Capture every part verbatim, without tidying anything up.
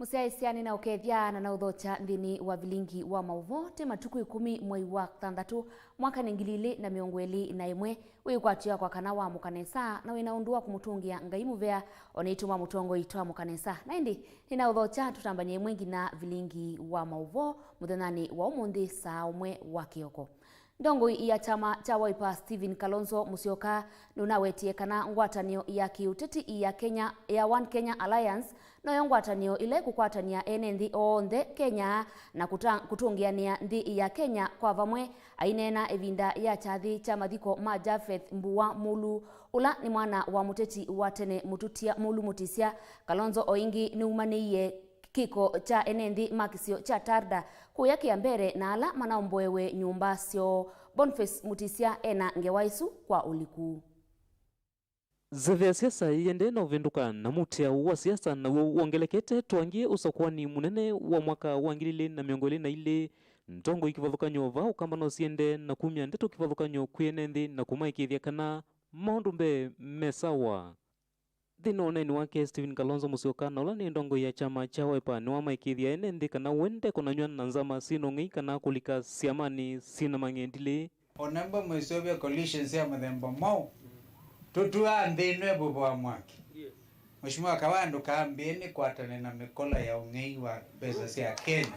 Mũsyaĩĩsya nĩnaũkethya na naũthokya nthĩnĩ wa vilingi wa maũvoo. Tĩ matukũ ĩkũmi mwei wa thanthatũ, mwaka nĩ ngili ilĩ na mĩongo ĩlĩ na ĩmwe. Wĩkwatyo yakwa kana waamũka nesa, na wĩ na ũndũ wa kũmũtũngĩa Ngai mũvea, o naitũ ma mũtongoi twamũka nesa. Na ĩndĩ, nĩnaũthokya tũtambany'e ĩmwe nginya vilingi wa maũvoo mũthenyanĩ wa ũmũnthĩ saa ũmwe wa kĩoko. Ndongoi ya kyama kya Wiper, Stephen Kalonzo Musyoka, nũnawetie kana ngwatanĩo ya kĩũteti ya Kenya, ya One Kenya Alliance, noyo ngwatanĩo ĩla ĩkũkwatany'a ene nthĩ onthe Kenya na kũta-, kũtũngĩanĩa nthĩ ya Kenya kwa vamwe. Aineena ĩvinda ya kyathĩ kya mathiko ma Japheth Mbua Mulu, ũla nĩ mwana wa mũteti wa tene Mũtutia Mulu Mutisya, Kalonzo o ĩngĩ nĩumanĩie kĩko kya ene nthĩ ma kĩsio kya Tarda kũya Kĩambere na ala manaomboewe nyũmba syoo. Boniface Mutisya ena ngewa ĩsu kwa ũliku. Nzeve ya siasa yĩendee na ũvĩndũka, na mũtĩao wa siasa naw'o wongelekete. Twangie ũsakũani mũnene wa mwaka wa ngili ilĩ na mĩongo ĩlĩ na ilĩ, ndongoi kĩvathũkany'o va Ũkamba no siendee na kumya ndeto kĩvathũkany'o kwĩ ene nthĩ na kũmaĩkĩĩthya kana maũndũ mbee me sawa. Nthĩnĩ wa ũneeni wake, Stephen Kalonzo Musyoka, na ũla nĩ ndongoi ya kyama kya Wiper, nĩwamaĩkĩĩthya ene nthĩ kana we ndekonanyw'a na nzama syĩ na ũng'ei kana kũlika syamanĩ syĩ na mang'endilĩ. O na mbwa mwĩsũvya coalition sya mũthemba mwaũ, tũtuaa nthĩ ĩno ĩvuvo wa mwaki. Mheshimiwa Kawaya, ndũkambĩe nĩkwatane na mĩkola ya ũng'ei wa mbesa sya Kenya.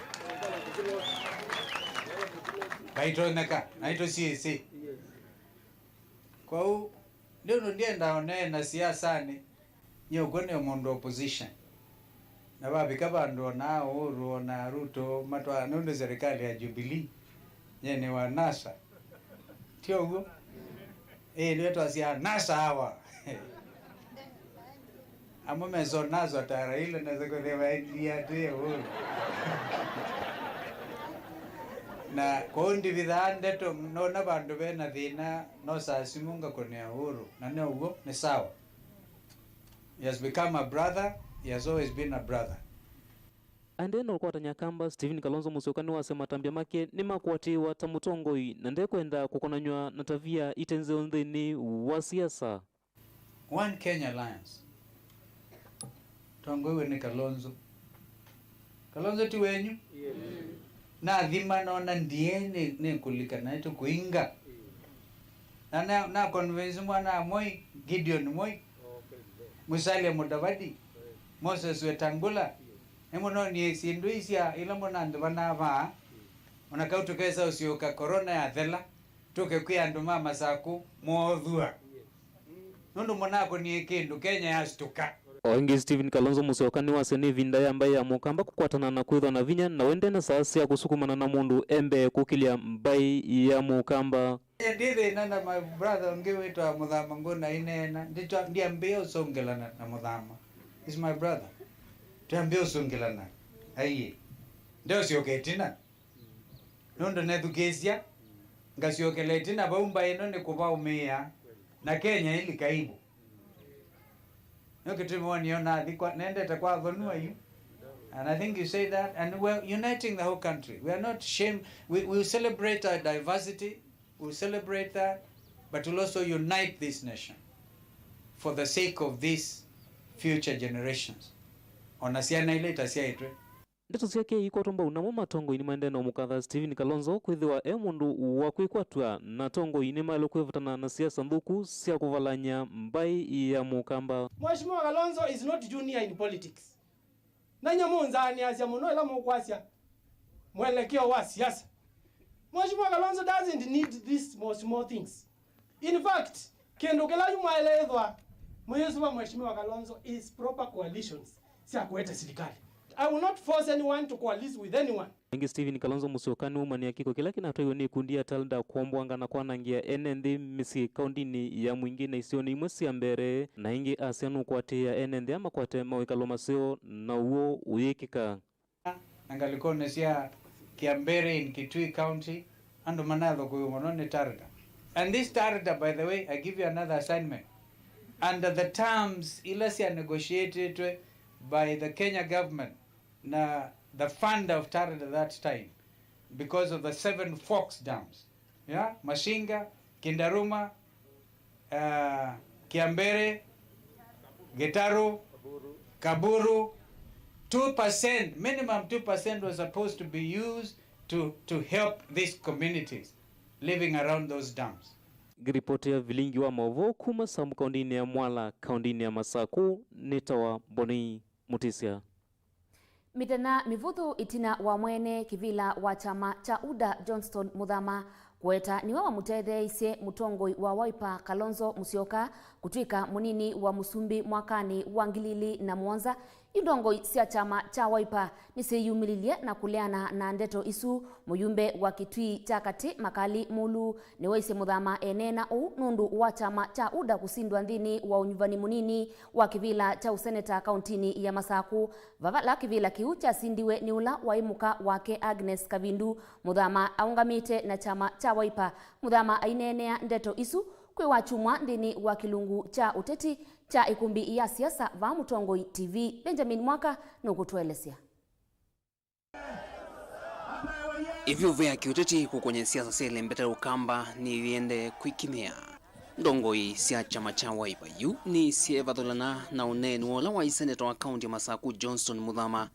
Vaitonyeka, naitũ syĩsĩ. Kwoou, nĩ ũndũ ndienda ũneena siasanĩ, nyie ũkw'o nĩ mũndũ opposition. Na vavika vandũ ona Uhuru, ona Ruto, matwaa nũndũ serikali ya Jubilee, nyie nĩ wa NASA. Ti ũw'o? Ĩĩ, nĩwe twasyaa NASA awa. Amwe mesonaswa ta Raila nesa kũthĩwa endia atĩ Uhuru. Na kwoou ndivithaa ndeto, nona vandũ vena thĩna, nosaa simũ ngakũnĩa Uhuru. Na nĩ ũw'o, nĩ sawa. He has become a brother, he has always been a brother. Aendee na ũkwatany'a kamba, Stephen Kalonzo Musyoka nĩwasya matambya make nĩmakũatĩĩwa ta mũtongoi na ndekwenda kũkonanyw'a na tavia ite nzeo nthĩnĩ wa siasa. One Kenya Alliance. Tongoiwe nĩ Kalonzo. Kalonzo ti wenyu? Nathima nona ndiye nĩ, nĩ kũlika naitũ kũinga. Na, na, na convince mwana wa Moi, Gideon Moi, Musalia Mudavadi, Moses Wetangula. Nĩmũnonie syĩndũ isya ila mũnandĩvanaa vaa, ona kau tũkesa ũsiũka corona yathela. Tũke kwĩ andũ ma Masakũ moothw'a. Nũndũ mũnakũnie kĩndũ, Kenya yasitũka. O ĩngĩ, Stephen Kalonzo Musyoka nĩwasya nĩ ĩvinda ya mbaĩ ya Mũkamba kũkwatana na kwĩthwa na vinya, na wende na saa sya kũsukumana na mũndũ e mbee kũkĩlya mbaĩ ya Mũkamba. Nyie ndĩ thĩna na my brother ũngĩ wĩtawa Mũthama Ngũna aineena, nditwa-, ndiambĩĩa ũsũngĩlana na Mũthama. He's my brother. Twambĩĩa ũsũngĩlana. Aiĩ. Ndeũsyoka ĩtina. Nũndũ nethukĩĩsya, ngasyokela ĩtina vau, mbaĩ ĩno nĩ kũvaũmĩĩa, na Kenya ĩlika ĩvu. Nĩyo kĩtumi wonio nathi kwa, nendete kwa athonua yu. And I think you say that, and we're uniting the whole country. We are not shame, we, we celebrate our diversity, we celebrate that, but we'll also unite this nation for the sake of these future generations. Ona syana ila itasyaĩtwe. Ndeto syake iikwatwa mbau, namo matongoi nĩmaendee na ũmũkatha Stephen Kalonzo kwĩthĩwa e mũndũ wa kwĩkwatw'a, na atongoi nĩmaĩle kwĩvũtana na siasa nthũku sya kũvalany'a mbaĩ ya Mũkamba. Mheshimiwa Kalonzo is not junior in politics. Na nyie mũnzaanĩasya mũno ĩla mũkwasya mwelekeo wa siasa. Mheshimiwa Kalonzo doesn't need these small, small things. In fact, kĩndũ kĩla yu mwaĩle ĩthwa mũyĩsũva Mheshimiwa Kalonzo is proper coalitions sya kũete silikalĩ. I will not force anyone to coalesce with anyone. Ĩngĩ, Stephen Kalonzo Musyoka nĩwaumanĩa kĩko kĩla kĩnatwaiwe nĩ ĩkundi ya Talda kwombwanga na kwanangĩa ene nthĩ mĩsyĩ kaũndinĩ ya Mwingĩ na isionĩ imwe sya mbere, na ĩngĩ asya nũkũatĩĩa ene nthĩ aa makwate mawĩkalo maseo na ũw'o ũyĩkĩka. Na ngalĩkonĩ sya Kiambere in Kitui County, andũ manathũkũĩwe mũno nĩ Tarda. And this Tarda, by the way, I give you another assignment. Under the terms ila sya negotiatetwe by the Kenya government na the founder of Tarda that time, because of the Seven Forks dams, yeah? Masinga, Kindaruma, uh, Kiambere, Gĩtarũ, Kaburu, Two percent, minimum two percent was supposed to be used to, to help these communities living around those dams. Ngĩripotĩa vilingi wa maũvoo kuma Sambu kaũndĩnĩ ya Mwala, kaũndĩnĩ ya Masakũ, nĩtawa Mbonei Mũtĩsya. Mĩthenya mĩvũthũ ĩtina wa mwene kĩvĩla wa kyama kya UDA Johnston Muthama kũweta nĩwe wamũtetheeisye mũtongoi wa Wiper Kalonzo Musyoka kũtw'ĩka mũnini wa mũsumbĩ mwakanĩ wa ngili ili na mũonza, yu ndongoi sya kyama kya Wiper nĩsyĩyumĩlilye na kũleana na ndeto isu. Mũyumbe wa Kitui kya Katĩ Makali Mulu nĩwaisye Muthama eneena ũu nũndũ wa kyama kya UDA kũsindwa nthĩnĩ wa ũnyuvani mũnini wa kĩvĩla kya ũseneta kaũntĩnĩ ya Masakũ. Vala kĩvĩla kĩu kyasindiwe nĩ ũla waĩ mũka wake Agnes Kavindu, Muthama aũngamĩte na kyama kya Wiper. Muthama aineenea ndeto isu kwĩ Wakyumwa nthĩnĩ wa kĩlungu kya ũteti kya ĩkũmbĩ ya siasa vaa Mũtongoi T V. Benjamin Mwaka nũkũtũelesya. Ĩvyũvũ ya kĩũteti kũkũny'a siasa sya ĩlembeta ya Ũkamba nĩyĩendee kwĩkimĩa. Ndongoi sya kyama kya Wiper yu nĩsyeevathũlana na ũneeni wa ũla waĩ seneta wa kaũntĩ ya Masakũ Johnston Muthama,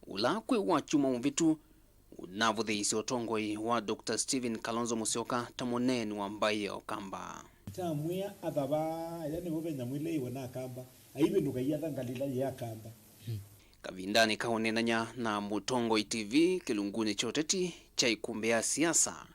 ũla kwĩ Wakyumwa mũvĩtu ũnavũthĩĩisye ũtongoi wa Doctor Stephen Kalonzo Musyoka ta mũneeni wa mbaĩ ya Ũkamba. Kyamwĩa athava, aya nĩvo ve nyamũ ĩla yĩwe na Akamba, aivĩndũka iatha ngalĩla yĩ Akamba. Kavindanĩ ka ũneenany'a na Mũtongoi T V kĩlungunĩ kya ũteti kya ĩkũmbĩ ya siasa,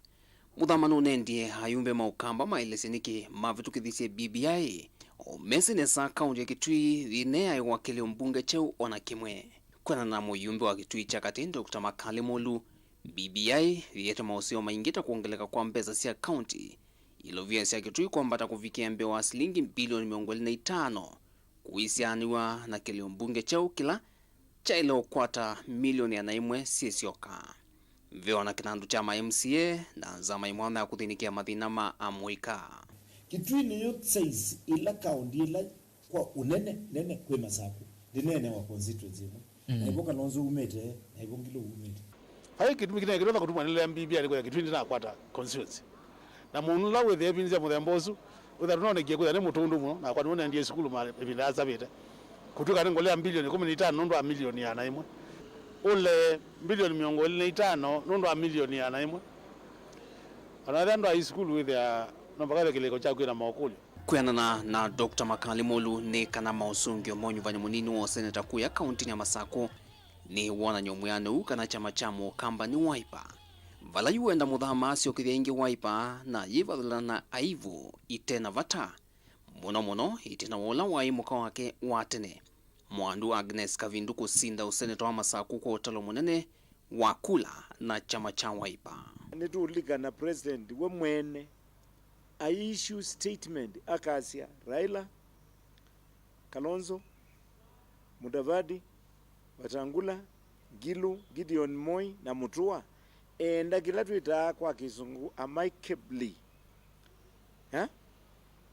Muthama nũnendie ayumbe ma Ũkamba maelesye nĩkĩ mavĩtũkĩthisye B B I, o mesĩ nesa kaũntĩ ya Kitui yĩneeaĩwa kĩlĩo mbunge kyeũ o na kĩmwe. Kwĩanana na mũyumbe wa Kitui kya Katĩ, Doctor Makali Mulu, B B I yĩete maũseo maingĩ ta kwongeleka kwa mbesa sya kaũntĩ, ilovia sya Kitui kwambata kũvikĩa mbee wa silingi mbilioni mĩongo ĩlĩ na itano, kũisyaanĩw'a na kĩlĩo mbunge kyeũ kĩla kyaĩle ũkwata milioni ĩana ĩmwe syĩ syoka. Ve o na kĩnandũ kya ma M C A na nzama ĩ mwanya ya kũthĩnĩkĩa mathĩna ma amũika. Kitui nĩyo size ĩla kaũntĩ ĩla kwa ũnene nene kwĩ Masakũ, ndĩneenewa constituency ĩmwe. Mm. Na ĩvo Kalonzo umĩte, na ĩvo Ngilu umĩte. Vai kĩtumi kĩnene kĩtonya kũtuma nĩlea B B I nĩ kwĩtha Kitui ndĩnakwata constituency. Na mũndũ ũla wĩthĩa ĩvinda sya mũthemba ũsu, wĩtha tũnonekie kwĩtha nĩ mũtũndũ mũno, nakwa nĩwe naendie sukulu ma ĩvinda yasavĩte. Kũtw'ĩka nĩ ngũlea mbilioni ĩkũmi na itano nũndũ wa milioni ĩana ĩmwe. Ũlee mbilioni mĩongo ĩlĩ na itano nũndũ wa milioni ĩana ĩmwe. O na ethĩa ndwaĩ sukulu wĩthĩa no mpaka ve kĩlĩko kya kwĩna maũkũlyo. Kwĩanana na Doctor Makali Mulu nĩ kana maũsũngĩo ma ũnyuvani mũnini wa ũseneta kũya kaũntĩnĩ ya Masakũ nĩ wonany'o mwĩanĩu kana kyama kya Mũkamba nĩ Wiper. Vala yu wenda Mũthama asyokethya ĩngĩ Wiper na yĩvathũlana na aivu ite na vata, mũno mũno ĩtina wa ũla waĩ mũka wake wa tene, Mwandu Agnes Kavindu kũsinda ũseneta wa Masakũ kwa ũtalo mũnene wa kula na kyama kya Wiper. Nĩtũũlilikana President we mwene ai issue statement akasya, Raila, Kalonzo, Mudavadi, Wetangula, Ngilu, Gideon Moi na Mutua, eenda kĩla twĩtaa kwa Kĩsũngũ amicably. Eh?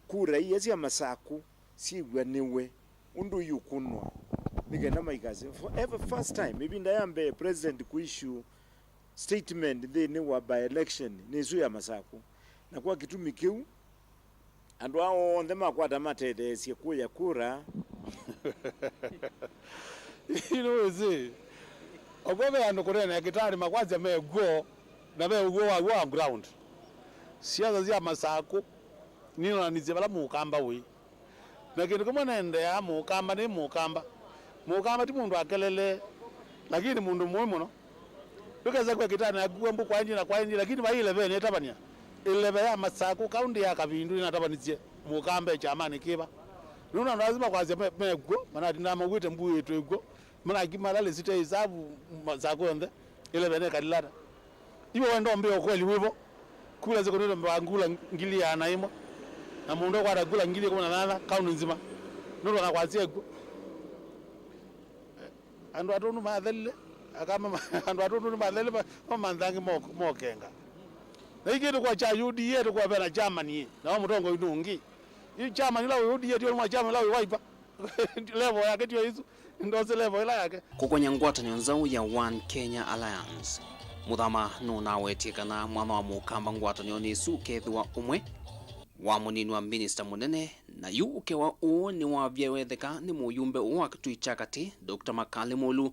Kura ia sya Masakũ syĩw'anĩwe ũndũ iũkũnwa, nĩ kenda maikase. For ever first time, ĩvinda ya mbee president kũissue statement nthĩnĩ wa by-election nĩ ĩsu ya Masakũ. Na kwa kĩtumi kĩu, andũ aa onthe makwata matetheesye kũya kura. Ino wĩsĩ, okw'o ve andũ kũneenea kĩtalĩ makwasya me kw'o, na ve ũw'o waw'o on ground. Siasa sya Masakũ ninonanisye vala Mũkamba wĩ. Na kĩndũ kĩmwe nendeaa, Mũkamba nĩ Mũkamba. Mũkamba ti mũndũ akelele, lakini mũndũ mũĩ mũno. Ndũkesa kwĩa kĩtani akuwa mbu kwaendie na kwaendie, lakini vai ĩleve nĩtavania. Ĩleve ya Masakũ, kaũntĩ ya Kavindu nĩnatavanisye Mũkamba e kyamanĩ kĩva. Nũndũ andũ asu makwasya me, me kw'o, manatindaa mauĩte mbu ĩtwe kw'o. Manaki malale site isavu Masakũ yonthe, ĩleve nĩkalilata. Iwe wenda ũmbĩe ũkweli wĩvo. Kula siku nĩtũmbawa ngula ngili ĩana ĩmwe. Na mũndũ ũkwata ngula ngili ĩkũmi na nyanya kaũntĩ nzima. Nũndũ anakwasya ĩkw'o. Andũ atũndu mathelile, akama ma-, andũ atũndu nĩmathelile ma-, mamanthangi mo-, mokenga. Na ikĩndũ kwa kya U D A tũkwavea na chairman ĩ, na wa mũtongoi nũngĩ. Yu chairman ĩla wĩ U D A, tio mwa chairman ĩla wĩ Wiper. Level yake tio isu. Ndosi level ĩla yake. Kũkonya ngwatanĩo nzaũ ya One Kenya Alliance, Mũthama nũnawetie kana mwanya wa Mũkamba ngwatanĩonĩ ĩsu ũkethĩwa ũmwe wa mũnini wa minista mũnene, na yu ũkewa ũũ nĩwavya wetheka nĩ mũyumbe ũũ wa Kitui kya Katĩ, Doctor Makali Mulu,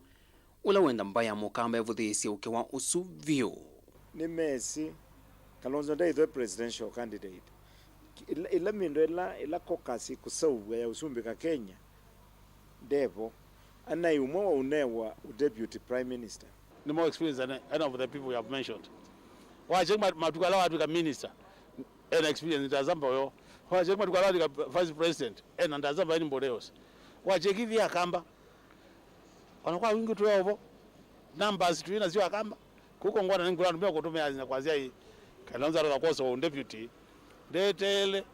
ũla wenda mbaĩ ya Mũkamba ĩvũthĩĩsye ũkĩwa ũsu vyũ. Nĩmesĩ Kalonzo ndaĩthwe presidential candidate. Ĩla, ĩla mĩndũ ĩla, ĩla caucus ĩkũseũvw'a ya ũsumbĩka Kenya, ndevo. Anaĩ ũmwe wa ũnewa ũ deputy prime minister. Nĩ more experienced than any of the people you have mentioned. Wa check mat-, matuku ala watwĩka minister, ena experience ndasamba ũyo. Wa check matuku ala watwĩka vice president, ena ndasamba anybody else. Wa check ithi Akamba, ona kwa wingi twĩ ovo, numbers twĩ nasyo Akamba. Kuko ngwana nĩ ngũla andũ mekũtũmĩa na kwasya ĩ, Kalonzo arola kwosa ũ deputy, ndeteele,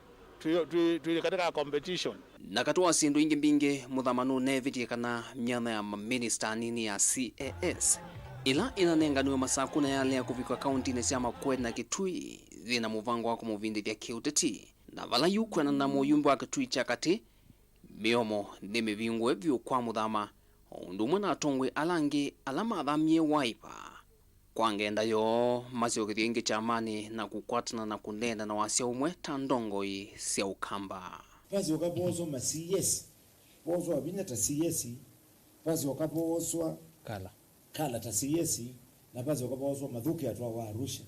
twĩ, twĩ, twĩ katika competition. Na katĩ wa syĩndũ ingĩ mbingĩ, Mũthama nũneevĩtye kana myanya ya maminista anini ya C A S, ĩla ĩnanenganiwe Masaku na yalea kũvika kauntinĩ sya Makueni na Kitui, yĩna mũvango wa kũmũvindĩthya kĩũteti. Na vala yu kwĩanana na mũyumbe wa Kitui kya Katĩ, mĩomo nĩmĩvingũe vyũ kwa Mũthama, o ũndũ ũmwe na atongoi ala angĩ ala mathamie Wiper. Kwa ngenda yoo, masyokethya ĩngĩ kyamanĩ na kũkwatana na kũneena na wasya ũmwe ta ndongoi sya Ũkamba. Vasyoka vooswa ma C S, vooswa vinya ta C S, vasyoka vooswa kala, kala ta C S, na vasyoka vooswa Mathuki atwawa Arusha.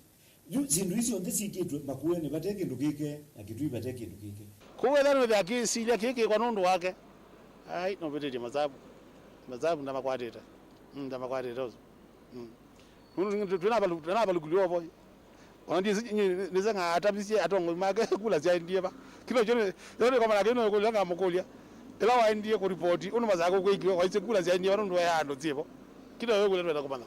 Yu syĩndũ isu syonthe syĩkĩtwe Makueni vate kĩndũ kĩke, na Kitui vate kĩndũ kĩke. Kwoou ethĩwa nĩwĩthĩa kĩsilya kĩĩ kĩkwa nũndũ wake, ai, nũvĩtĩtye Masaku. Masaku ndamakwatĩte. Mm, ndamakwatĩte ũsu. Mm. Nũndũ nĩ-, twĩ-, twĩna avalu-, twĩna avaluku lyovo. Ona ndiĩsĩ, nĩ-, nĩseng'aa atavisye atongoi make kula syaendie va. Kĩla kyo nĩ, yo nĩkomana kĩu nĩkũlya ngamũkũlya. Ĩla waendie kũripoti, ũndũ Masaku kwĩkiwe, waisye kula syaendie va nũndũ wa andũ syĩvo. Kĩla yo kũlya twenda kũmanya.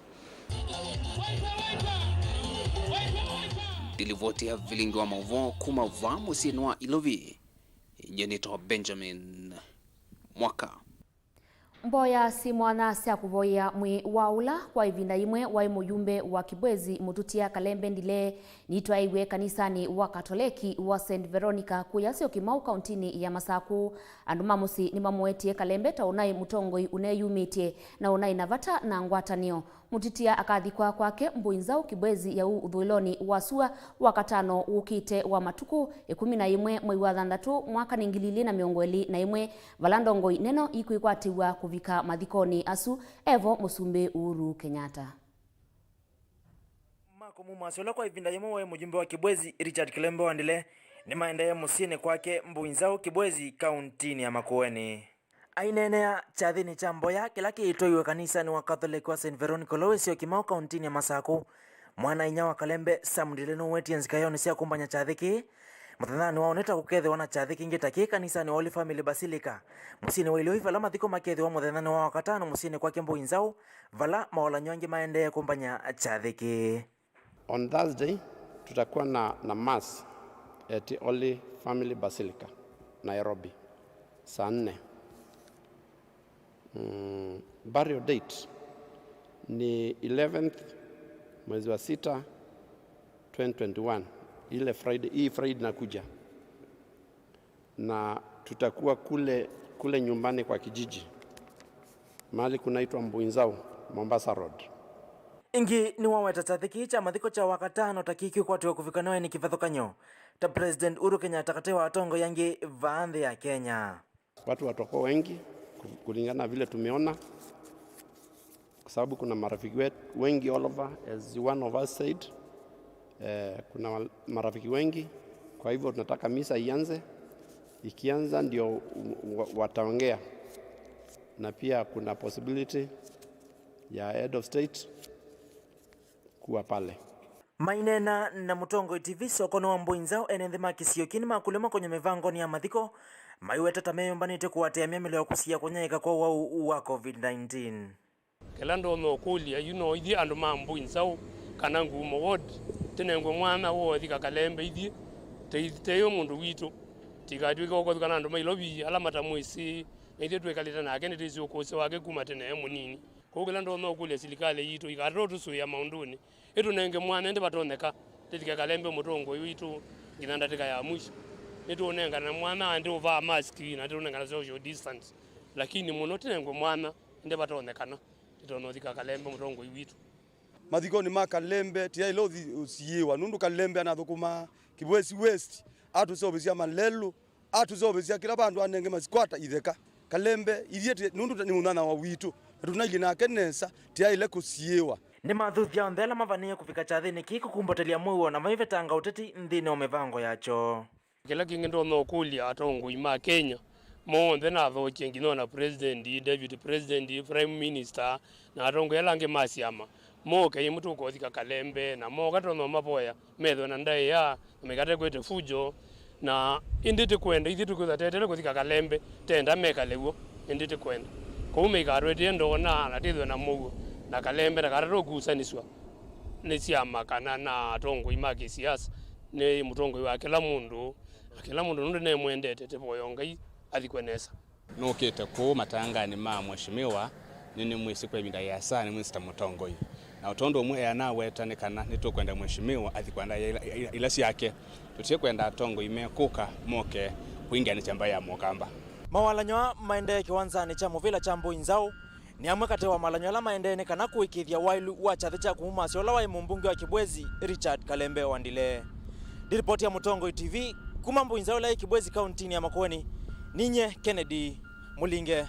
Ndilivoti ya vilingi wa maũvoo kuma vaa mũsyĩnĩ wa Ilovi. Nyie nĩtawa Benjamin Mwaka. Mboya syĩ mwanya sya kũvoyea mwĩĩ wa ũla kwa ĩvinda yĩmwe waĩ mũyumbe wa Kibwezi Mũtutia Kalembe Ndile nitwaĩiwe kanisanĩ wa Katoleki wa Saint Veronica kũya Syokimau kauntinĩ ya Masaku. Andũ ma mũsyĩ nĩmamũetie Kalembe ta ũnaĩ mũtongoi ũneyumĩtye na ũnaĩ na vata na ngwatanĩo. Mũtitia akathikwa kwake Mbũi Nzaũ Kibwezi ya ũthũĩlonĩ wa sua Wakatano wũkĩte wa matukũ ĩkũmi na ĩmwe mwei wa thanthatũ mwaka nĩ ngili ilĩ na mĩongo ĩlĩ na ĩmwe, vala ndongoi neno ikwĩkwatĩw'a kũvika mathikonĩ asu, evo Mũsumbĩ Uhuru Kenyatta. Ma kũmumwasya ũla kwa ĩvinda yĩmwe waĩ mũyumbe wa Kibwezi, Richard Kalembe wa Ndile, nĩmaendee mũsyĩnĩ kwake Mbũi Nzaũ Kibwezi, kauntinĩ ya Makueni. Aineenea kyathĩnĩ kya mboya kĩla kĩitwaiwe kanisanĩ wa Catholic wa Saint Veronica ũla wĩ Syokimau kauntinĩ ya Masaku, mwana-a-inyia wa Kalembe, Sam Ndile, nũwetie nzikayonĩ sya kũmbany'a kyathĩ kĩĩ mũthenyanĩ wa ũnĩ ta kũkethĩwa na kyathĩ kĩngĩ ta kĩĩ kanisanĩ wa Holy Family Basilica mũsyĩnĩ wa Ilovi, vala mathiko makethĩwa mũthenyanĩ wa Wakatano mũsyĩnĩ kwake Mbũi Nzaũ, vala maolan'yo angĩ maendee kũmbany'a kyathĩ kĩĩ. On Thursday, tutakuwa na, na mass at Holy Family Basilica, Nairobi, saa nne. Mm, burial date ni eleventh mwezi wa sita, twenty twenty-one, ile Friday, hii Friday inakuja. Na tutakuwa kule, kule nyumbani kwa kijiji, mahali kunaitwa Mbũi Nzaũ, Mombasa Road. Ĩngĩ nĩwaweta kyathĩ kĩĩ kya mathiko kya Wakatano ta kĩĩ kĩkwatĩwe kũvika nawe nĩ kĩvathũkany'o ta President Uhuru Kenyatta katĩ wa atongoi angĩ vaa nthĩ ya Kenya. Watu watakuwa wengi ku-, kulingana na vile tumeona, kwa sababu kuna marafiki wetu wengi all over, as one of us said. Eh, kuna wa-, marafiki wengi, kwa hivyo tunataka misa ianze. Ikianza ndio wa-, wataongea, na pia kuna possibility ya head of state kuwa pale. Maineena na Mũtongoi T V, Sokoni wa Mbũi Nzaũ, ene nthĩ ma kĩsio kĩĩ nĩmakũlw'a makony'e mĩvangonĩ ya mathiko, maiweta ta meyũmbanĩtye kũatĩĩa myamĩlo ya kũsiĩĩa kũnyaĩĩka kwa ũwau wa covid nineteen. Kĩla ndonya ũkũlya yu no ithyĩ andũ ma Mbũi Nzaũ kana Ngumo Ward tũnengwe mwanya wa ũthika Kalembe ithyĩ, te-, teyo mũndũ witũ. Tikatw'ĩke ũkothikana na andũ ma Ilovi ala matamwĩsĩ, na ithyĩ twĩkalĩte nake nĩtwĩsĩ ũkũsĩ wake kuma tene e mũnini. Kwoou kĩla ndonya ũkũlya silikalĩ yitũ ikatũtũsũĩa maũndũnĩ, ĩtũnenge mwanya ĩndĩ vatonyeka tũthike Kalembe mũtongoi witũ nginya ndatĩka ya mwisho. Nĩtũũnengana mwanya ĩndĩ ũvaa mask na tũũnengana social distance, lakini mũno tũnengwe mwanya ĩndĩ vatonyekana tũtonya ũthika Kalembe mũtongoi witũ. Mathikonĩ ma Kalembe tĩyaĩle ũthi-, ũsiĩĩwa, nũndũ Kalembe anathũkũmaa Kibwezi West, atũseũvĩsya malelũ, atũseũvĩsya kĩla vandũ, anenge masikwata itheka. Kalembe, ithyĩ tĩ-, nũndũ nĩ mũnyanyawa witũ, Tũnailye nake nesa, tyaĩle kũsiĩĩwa. Nĩmathuthya onthe ala mavanĩĩe kũvika kyathĩnĩ kĩĩ kũkumbatĩlya mũuo na maivetanga ũteti nthĩnĩ wa mĩvango yakyo. Kĩla kĩngĩ ndonya ũkũlya atongoi ma Kenya monthe na athokye nginya ona president, deputy president, prime minister na atongoi ala angĩ ma syama moke ĩmwe tũkothika Kalembe, na moka tonya ũmavoya methwe na ndaĩa na maikatekwete fujo. Na ĩndĩ tĩkwenda, ithyĩ tũkwĩtha tetele kũthika Kalembe, tenda mekale w'o, ĩndĩ tĩkwenda. Kwoou maikatwetee ndoo na, na tĩthwe na mũuo na Kalembe, na kana tũkusanĩsw'a nĩ syama kana na atongoi ma kĩsiasa. Nĩ mũtongoi wa kĩla mũndũ, na kĩla mũndũ nũndũ nemwendete, tĩvoyo Ngai athikwe nesa. Nũkĩte kũũ matanganĩ ma Mheshimiwa, nĩnĩmwĩsĩ kwa ĩvinda ĩasa, nĩmwĩsĩ ta mũtongoi. Na o tondũ ũmwe eanaweta nĩ kana nĩtũkwenda Mheshimiwa athi kwa ndaĩa ila, ila, ila syake. Tũtikwenda atongoi mekũka moke kũingĩanĩsya mbaĩ ya Mũkamba. Mawalany'o aa maendee kĩwanzanĩ kya mũvĩla kya Mbũi Nzaũ nĩ amwe katĩ wa mawalany'o ala maendee nĩ kana kũĩkĩĩthya waĩlu wa kyathĩ kya kũmũmasya ũla waĩ mũmbunge wa Kibwezi, Richard Kalembe Wandile. Ndilipoti ya Mũtongoi T V kuma Mbũi Nzaũ ĩla yĩ Kibwezi kauntinĩ ya Makueni, ninyie Kennedy Mũlinge.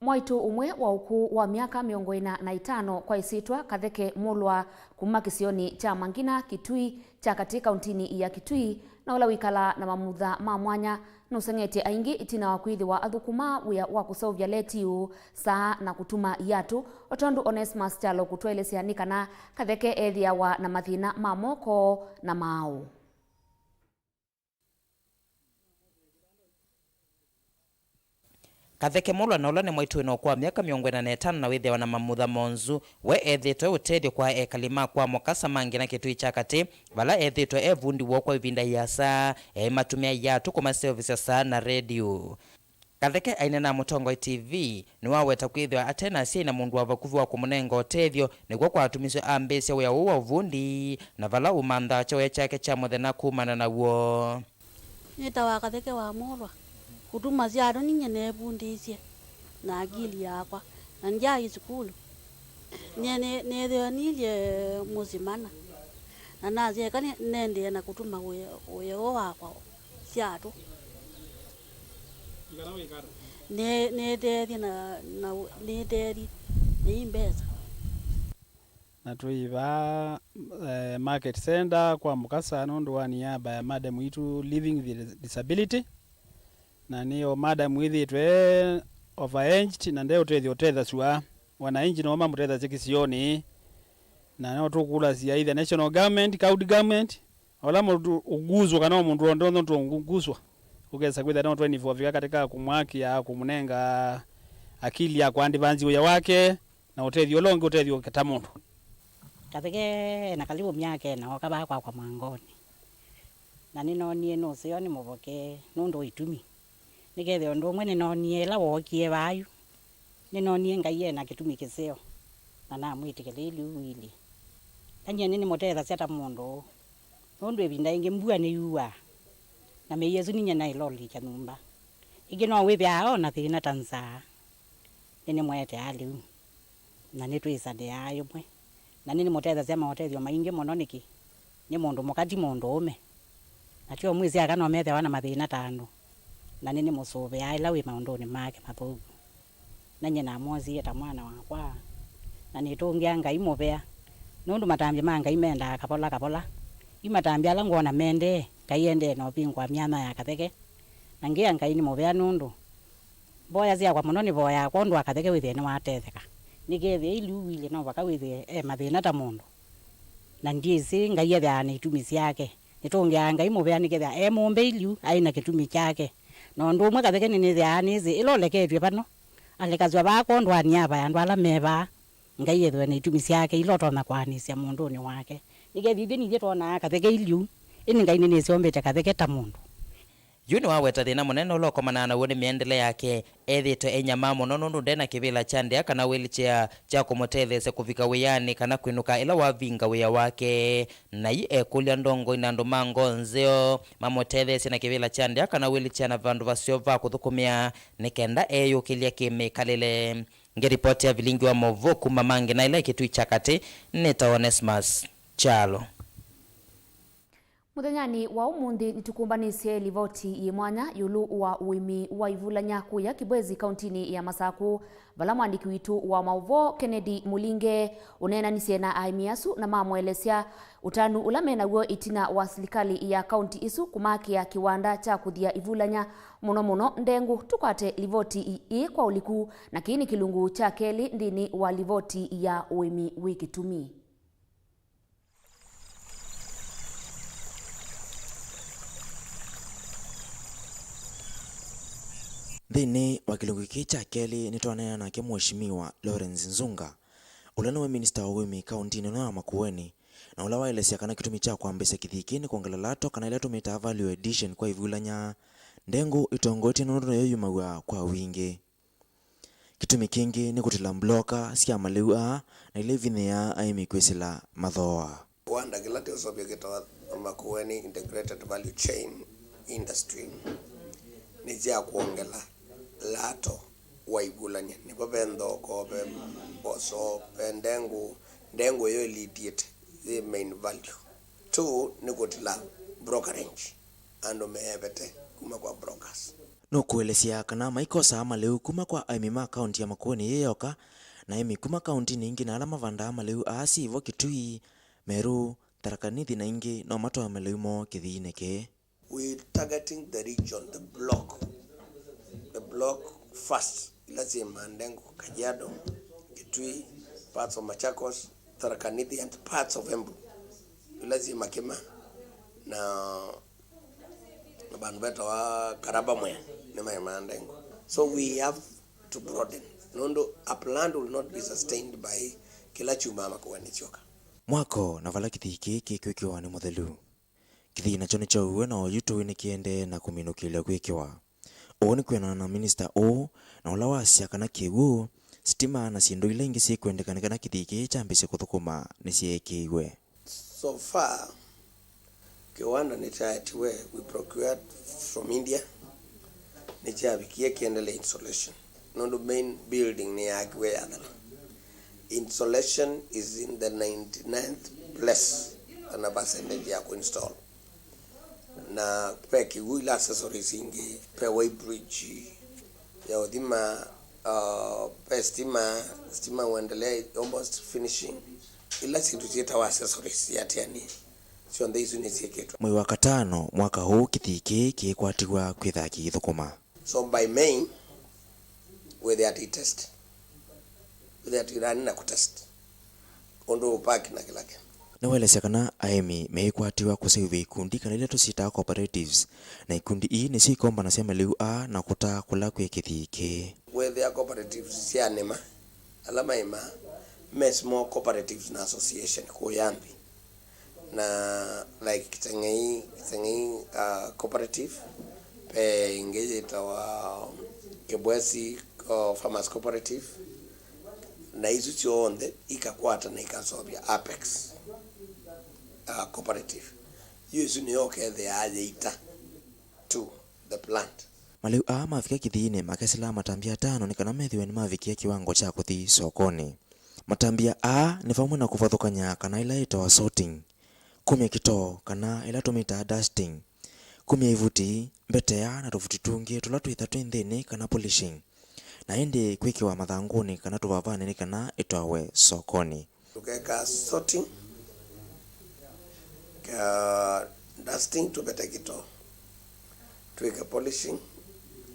Mwaitũ ũmwe wa ũkũũ wa myaka mĩongo ĩna na ĩtano kwa ĩsyĩtwa Katheke Mũlwa kuma kĩsionĩ kya Mangina, Kitui kya katĩ, kauntinĩ ya Kitui, na ũla wĩkalaa na mamutha ma mwanya, nũseng'etye aingĩ ĩtina wa kwĩthĩwa athũkũma wĩa wa kũseũvya letiũ saa na kũtuma iatũ, o tondũ Onesmus Kyalo kũtũelesya nĩ kana Katheke ethĩawa na mathĩna ma moko na maaũ. Katheke Mũlwa, na ũla nĩ mwaitũ wĩna ũkũũ wa myaka mĩongo ĩna na ĩtano na wĩthĩawa na mamutha monzu, we ethĩĩtwe ũtethyo kwa ekali ma kwa Mũkasa Mangina, Kitui kya katĩ, vala ethĩĩtwe e vundi woo kwa ĩvinda ĩasa, eĩmatũmĩa iatũ kũmaseũvĩsya saa na redio. Katheke aineena na Mũtongoi T V nĩwaweta kwĩthĩwa ate na asyai na mũndũ wa vakuvĩ wa kũmũnenga ũtethyo, nĩkw'o kwatumisye ambĩĩsya wĩa ũũ wa ũvundi, na vala ũmanthaa kyaũya kyake kya mũthenya kumana naw'o. Nĩtawa Katheke wa Mũlwa. Kũtuma syatũ ninyie neevundĩisye na akili yakwa, na ndyaĩ sukulu. Nyie nĩ-, nĩthĩwa nilye mũsyĩ mana, na nasya eka nĩ-, nendee na kũtuma wĩa, wĩa ũũ wakwa syatũ. Nĩ-, nĩteethye na, na, nĩteethye na ii mbesa. Na twĩ vaa, eh, market center kwa Mũkasa nũndũ wa niaba ya madam witũ living with disability. Na nĩ o madam wĩthĩĩtwe overaged na nde ũtethyo ũtethasw'a. Wananchi no mamũtethasya kĩsionĩ. Na no tũkũlasya either national government, county government, ũla mũndũ ũguswa kana o mũndũ onthe ũndũ ũguswa, ũkesa kwĩthĩa no twenty-four vika katika kũmwakĩa, kũmũnenga akili ya kũandĩvanzi wĩa wake, na ũtethyo ũla ũngĩ ũtethyo ũketa mũndũ. Katheke ena kalivu myaka ĩna oka vaa kwakwa Mwangonĩ, na nĩnoonie nũseo nĩmũvoke nũndũ wa itumi. Nĩkethĩa ũndũ ũmwe nĩnoonie ĩla wookie vaa yu, nĩnoonie Ngai e na kĩtumi kĩseo, na namwĩtĩkĩlĩĩlye ũu ũilye. Na nyie nĩnĩmũtethasya ta mũndũ, nũndũ ĩvinda yĩngĩ mbua nĩyuaa, na mĩi ĩsu ninyie naĩlolĩkya nyũmba. Ĩngĩ no wĩthĩaa o na thĩna ta nzaa. Nĩnĩmũeteaa lĩu, na nĩtwĩsanĩaa ĩmwe, na nĩnĩmũtethasya maũtethyo maingĩ mũno nĩkĩ nĩ mũndũ mũka ti mũndũũme, na tyo mwĩsĩ aka no methĩawa na mathĩna ta andũ, na nĩnĩmũsũvĩaa ĩla wĩ maũndũnĩ make mathũku. Na nyie namwosie ta mwana wakwa, na nĩtũngĩa Ngai mũvea, nũndũ matambya ma Ngai mendaa kavola kavola. Yu matambya ala ngwona mendee, Ngai endee na ũvingũa myanya ya Katheke, na ngĩa Ngai nĩ mũvea nũndũ mboya syakwa mũno nĩvoyaa kwondũ wa Katheke wĩthĩe nĩwatetheka. Nĩkethĩa ĩliu ũilye no vaka wĩthĩe e mathĩna ta mũndũ, na ndyĩsĩ Ngai ethĩawa na itumi syake. Nĩtũngĩaa Ngai mũvea nĩkethĩa e mũmbe ĩliu aĩ na kĩtumi kyake. Na ũndũ ũmwe Katheke nĩnĩthĩaa nĩsĩ ĩla ũleketw'e vano, alekasw'a vaa kwondũ wa niava ya andũ ala me vaa. Ngai ethĩwe na itumi syake ila ũtonya kũaanĩsya mũndũnĩ wake. Nĩkethĩa ithyĩ nithyĩ twonaa Katheke ĩliu, ĩndĩ Ngai nĩnĩsyombete Katheke ta mũndũ. Yu nĩwaweta thĩna mũnene ũla ũkomanaa naw'o nĩ mĩendele yake. Ethĩĩtwe enyamaa mũno nũndũ nde na kĩvĩla kya ndĩa kana wheelchair kya kũmũtetheesya kũvika wĩanĩ kana kwĩnũka ĩla wavinga wĩa wake. Naĩ ekũlya ndongoi na andũ ma ngoo nzeo mamũtetheesye na kĩvĩla kya ndĩa kana wheelchair na vandũ vaseo va kũthũkũmĩa nĩ kenda eyũkĩlya kĩmĩkalĩle. Ngĩripoti ya vilingi wa maũvoo kuma Mangina ĩla ĩ Kitui kya katĩ, nĩtawa Onesmus Kyalo. Mũthenyanĩ wa ũmũnthĩ, nĩtũkũmbanĩsye livoti yĩ mwanya ĩũlũ wa ũĩmi wa ivulany'a kũya Kibwezi, kauntinĩ ya Masakũ, vala mwandĩki witũ wa maũvoo Kennedy Mũlinge ũneenanisye na aĩmi asu na mamũelesya ũtanu ũla menaw'o ĩtina wa silikalĩ ya kaunti ĩsu kũmakĩa kĩwanda kya kũthia ivulany'a, mũno mũno ndengũ. Tũkwate livoti ĩĩ kwa ũliku, na kĩĩ nĩ kĩlungu kya kelĩ nthĩnĩ wa livoti ya ũĩmi wĩ kĩtumi. Nthĩnĩ wa kĩlungu kĩĩ kya kelĩ, nĩtwaneena nake Mheshimiwa Lawrence Nzunga, ũla nĩwe minista wa ũĩmi kauntinĩ ĩno ya Makueni, na ũla waelesya kana kĩtumi kya kwambĩĩsya kĩthii kĩĩ nĩ kwongela lato, kana ĩla tũmĩtaa value addition, kwa ivulany'a. Ndengũ ĩtongoetye nũndũ nĩyo yumaw'a kwa wingĩ. Kĩtumi kĩngĩ nĩ kũtila mbloka sya malĩu aa na ila ivinyĩaa aĩmi kwĩsĩla mathooa. Kĩwanda kĩla tũseũvya kĩtawa Makueni Integrated Value Chain Industry nĩ kya kwongela lato wa ivulany'a. Nĩvo ve nthoko, ve mboso, ve ndengũ. Ndengũ ĩyo ĩlitiĩte yĩ main value. Two nĩ kũtila brokerage, andũ meevete kuma kwa brokers. Nũkũelesya kana maikosaa malĩu kuma kwa aĩmi ma kaunti ya Makueni yĩ yoka, na aĩmi kuma kauntinĩ ingĩ na ala mavandaa malĩu aa syĩvo Kitui, Meru, Tharaka Nithi na ingĩ no matwae malĩu moo kĩthiinĩ kĩĩ. We targeting the region, the block, the block first, ila syĩmaa ndengũ, Kajiado, Kitui, parts of Machakos, Tharaka Nithi and parts of Embu, ila syĩ makĩma na na vandũ vetawa Karaba Mwea nĩmaĩmaa ndengũ. So we have to broaden, nũndũ a plant will not be sustained by kĩla kyumaa Makueni kyoka. Mwako na vala kĩthii kĩĩ kĩkwĩkĩwa nĩ mũthelu. Kĩthii nakyo nĩkyauiwe na oyu tũĩ nĩkĩendee na kũminũkĩlya kwĩkĩwa. Ũu nĩ kwĩanana na minista ũũ, na ũla wasya kana kĩw'ũ, sitima na syĩndũ ila ingĩ syĩkwendeka nĩ kana kĩthii kĩĩ kyambĩĩsye kũthũkũma nĩsyeekĩiwe. So far, kĩwanda nĩkyaetiwe, we procured from India, nĩkyavikie kĩendelee installation. Nũndũ main building nĩyaakiwe yathela. Installation is in the ninety-ninth place kana percentage ya kuinstall. Na ve kĩw'ũ ila accessories ingĩ, ve weighbridge ya ũthima, uh, ve stima, stima uendelee almost finishing. Ila syĩndũ syĩtawa accessories siatianie, syonthe isu nĩsyĩkĩtwe. Mwei wa katano mwaka ũũ, kĩthii kĩĩ kĩĩkwatiw'a kwĩtha kĩithũkũma. So by May, wĩthĩa tũitest. Wĩthĩa tũirani na kũtest ũndũ ũpaki na kĩla kĩndũ. Nĩwaelesya kana aĩmi meĩkwatiw'a kũseũvya ikundi kana ila tũsyĩtaa cooperatives, na ikundi ii nĩsyo ikombanasya malĩu aa na kũtaa kũla kwĩ kĩthii kĩĩ. Wĩthĩa cooperatives sya nĩma, ala maĩmaa me small cooperatives na association kũya nthĩ. Na, like, Kiteng'ei, Kiteng'ei, uh, cooperative, ve ĩngĩ yĩtawa Kibwezi, uh, Farmers Cooperative, na isu syonthe ikakwata na ikaseũvya Apex, uh, cooperative. Yu ĩsu nĩyo ũkethĩaa yĩita to the plant. Malĩu aa mavika kĩthiinĩ, makesĩlaa matambya atano nĩ kana methĩwe nĩmavikie kĩwango kya kũthi sokonĩ. Matambya aa nĩ vamwe na kũvathũkany'a kana ĩla yĩtawa sorting, kumya kĩtoo kana ĩla tũmĩtaa dusting, kumya ivuti, mbetea na tũvuti tũngĩ tũla twĩtha twĩ nthĩnĩ kana polishing, na ĩndĩ kwĩkĩwa mathangũnĩ kana tũvavanĩ nĩ kana ĩtwawe sokonĩ. Tũkeka sorting, ka dusting, tũvete kĩtoo, twĩke polishing,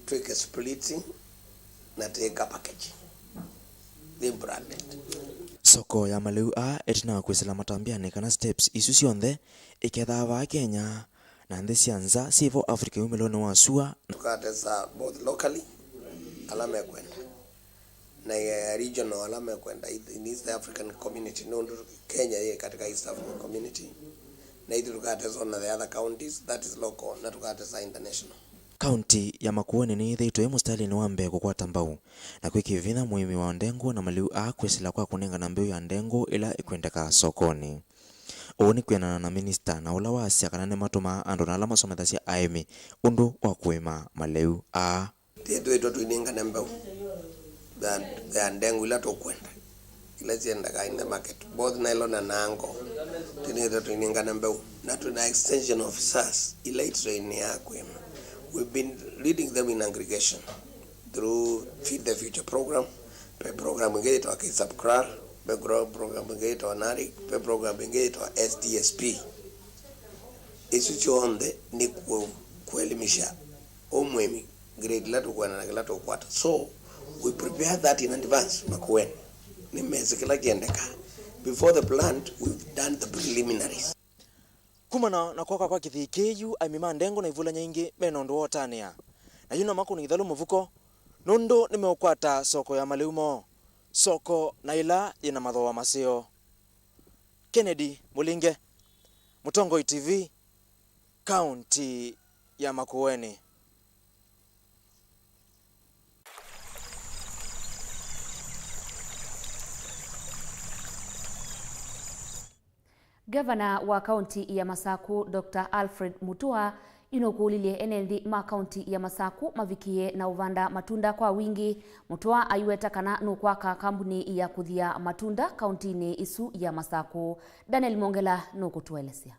twĩke splitting, na twĩka packaging. Nĩ branded. Soko ya malĩu aa ĩtina wa kwĩsĩla matambyanĩ kana steps isu syonthe ĩkethaa vaa Kenya na nthĩ sya nza syĩvo Africa yumĩlonĩ wa sua. Tũkatesa both locally, ala mekwenda, na, eh, regional, ala mekwenda in East African Community, nũndũ Kenya yĩ katika East African Community, na ithu tũkatesa na the other counties, that is local, na tũkatesa international. Kaunti ya Makueni nĩyĩthĩĩtwe ĩ mũsitalĩnĩ wa mbee kũkwata mbau na kwĩkĩa vinya mũĩmi wa ndengũ na malĩu aa kwĩsĩla kwa kũnengana mbeũ ya ndengũ ĩla ĩkwendeka sokonĩ. Ũu nĩ kwĩanana na minista na ũla waasya kana nĩmatũmaa andũ na ala masomethasya aĩmi ũndũ wa kũĩma malĩu aa. Twĩthĩĩtwe tũinengane mbeũ ya, ya ndengũ ila tũkwenda, ila syendakaa in the market, both nylon and angle. Tũnĩthwa tũinengana mbeu, na twĩna extension officers ila itrainiaa kũĩma. We've been leading them in aggregation through Feed the Future program. Ve program ĩngĩ yĩtawa K-Sub-CRAL, ve gro-, program ĩngĩ yĩtawa NARIC, ve program ĩngĩ yĩtawa S D S P. Isu syonthe nĩ kũ-, kũelimisha o mũĩmi grade ĩla tũkwenda na kĩla tũkwata. So, we prepare that in advance Makueni. Nĩmesĩ kĩla kĩendekaa. Before the plant, we've done the preliminaries. Kumana na kwoka kwa kĩthii kĩĩ yu, aĩmi ma ndengũ na ivulany'a ingĩ me na ũndũ wa ũtanĩa. Na yu no makũne ithalũ mũvuko, nũndũ nĩmeũkwata soko ya malĩu moo, soko na ĩla yĩna mathooa maseo. Kennedy Mũlinge, Mũtongoi T V, kaunti ya Makueni. Ngavana wa kaunti ya Masaku, Doctor Alfred Mutua, yu nũkũlilye ene nthĩ ma kaunti ya Masaku mavikĩe na ũvanda matunda kwa wingĩ. Mutua aiweta kana nũkwaka kambuni ya kũthia matunda kauntinĩ ĩsu ya Masaku. Daniel Mongela nũkũtũelesya.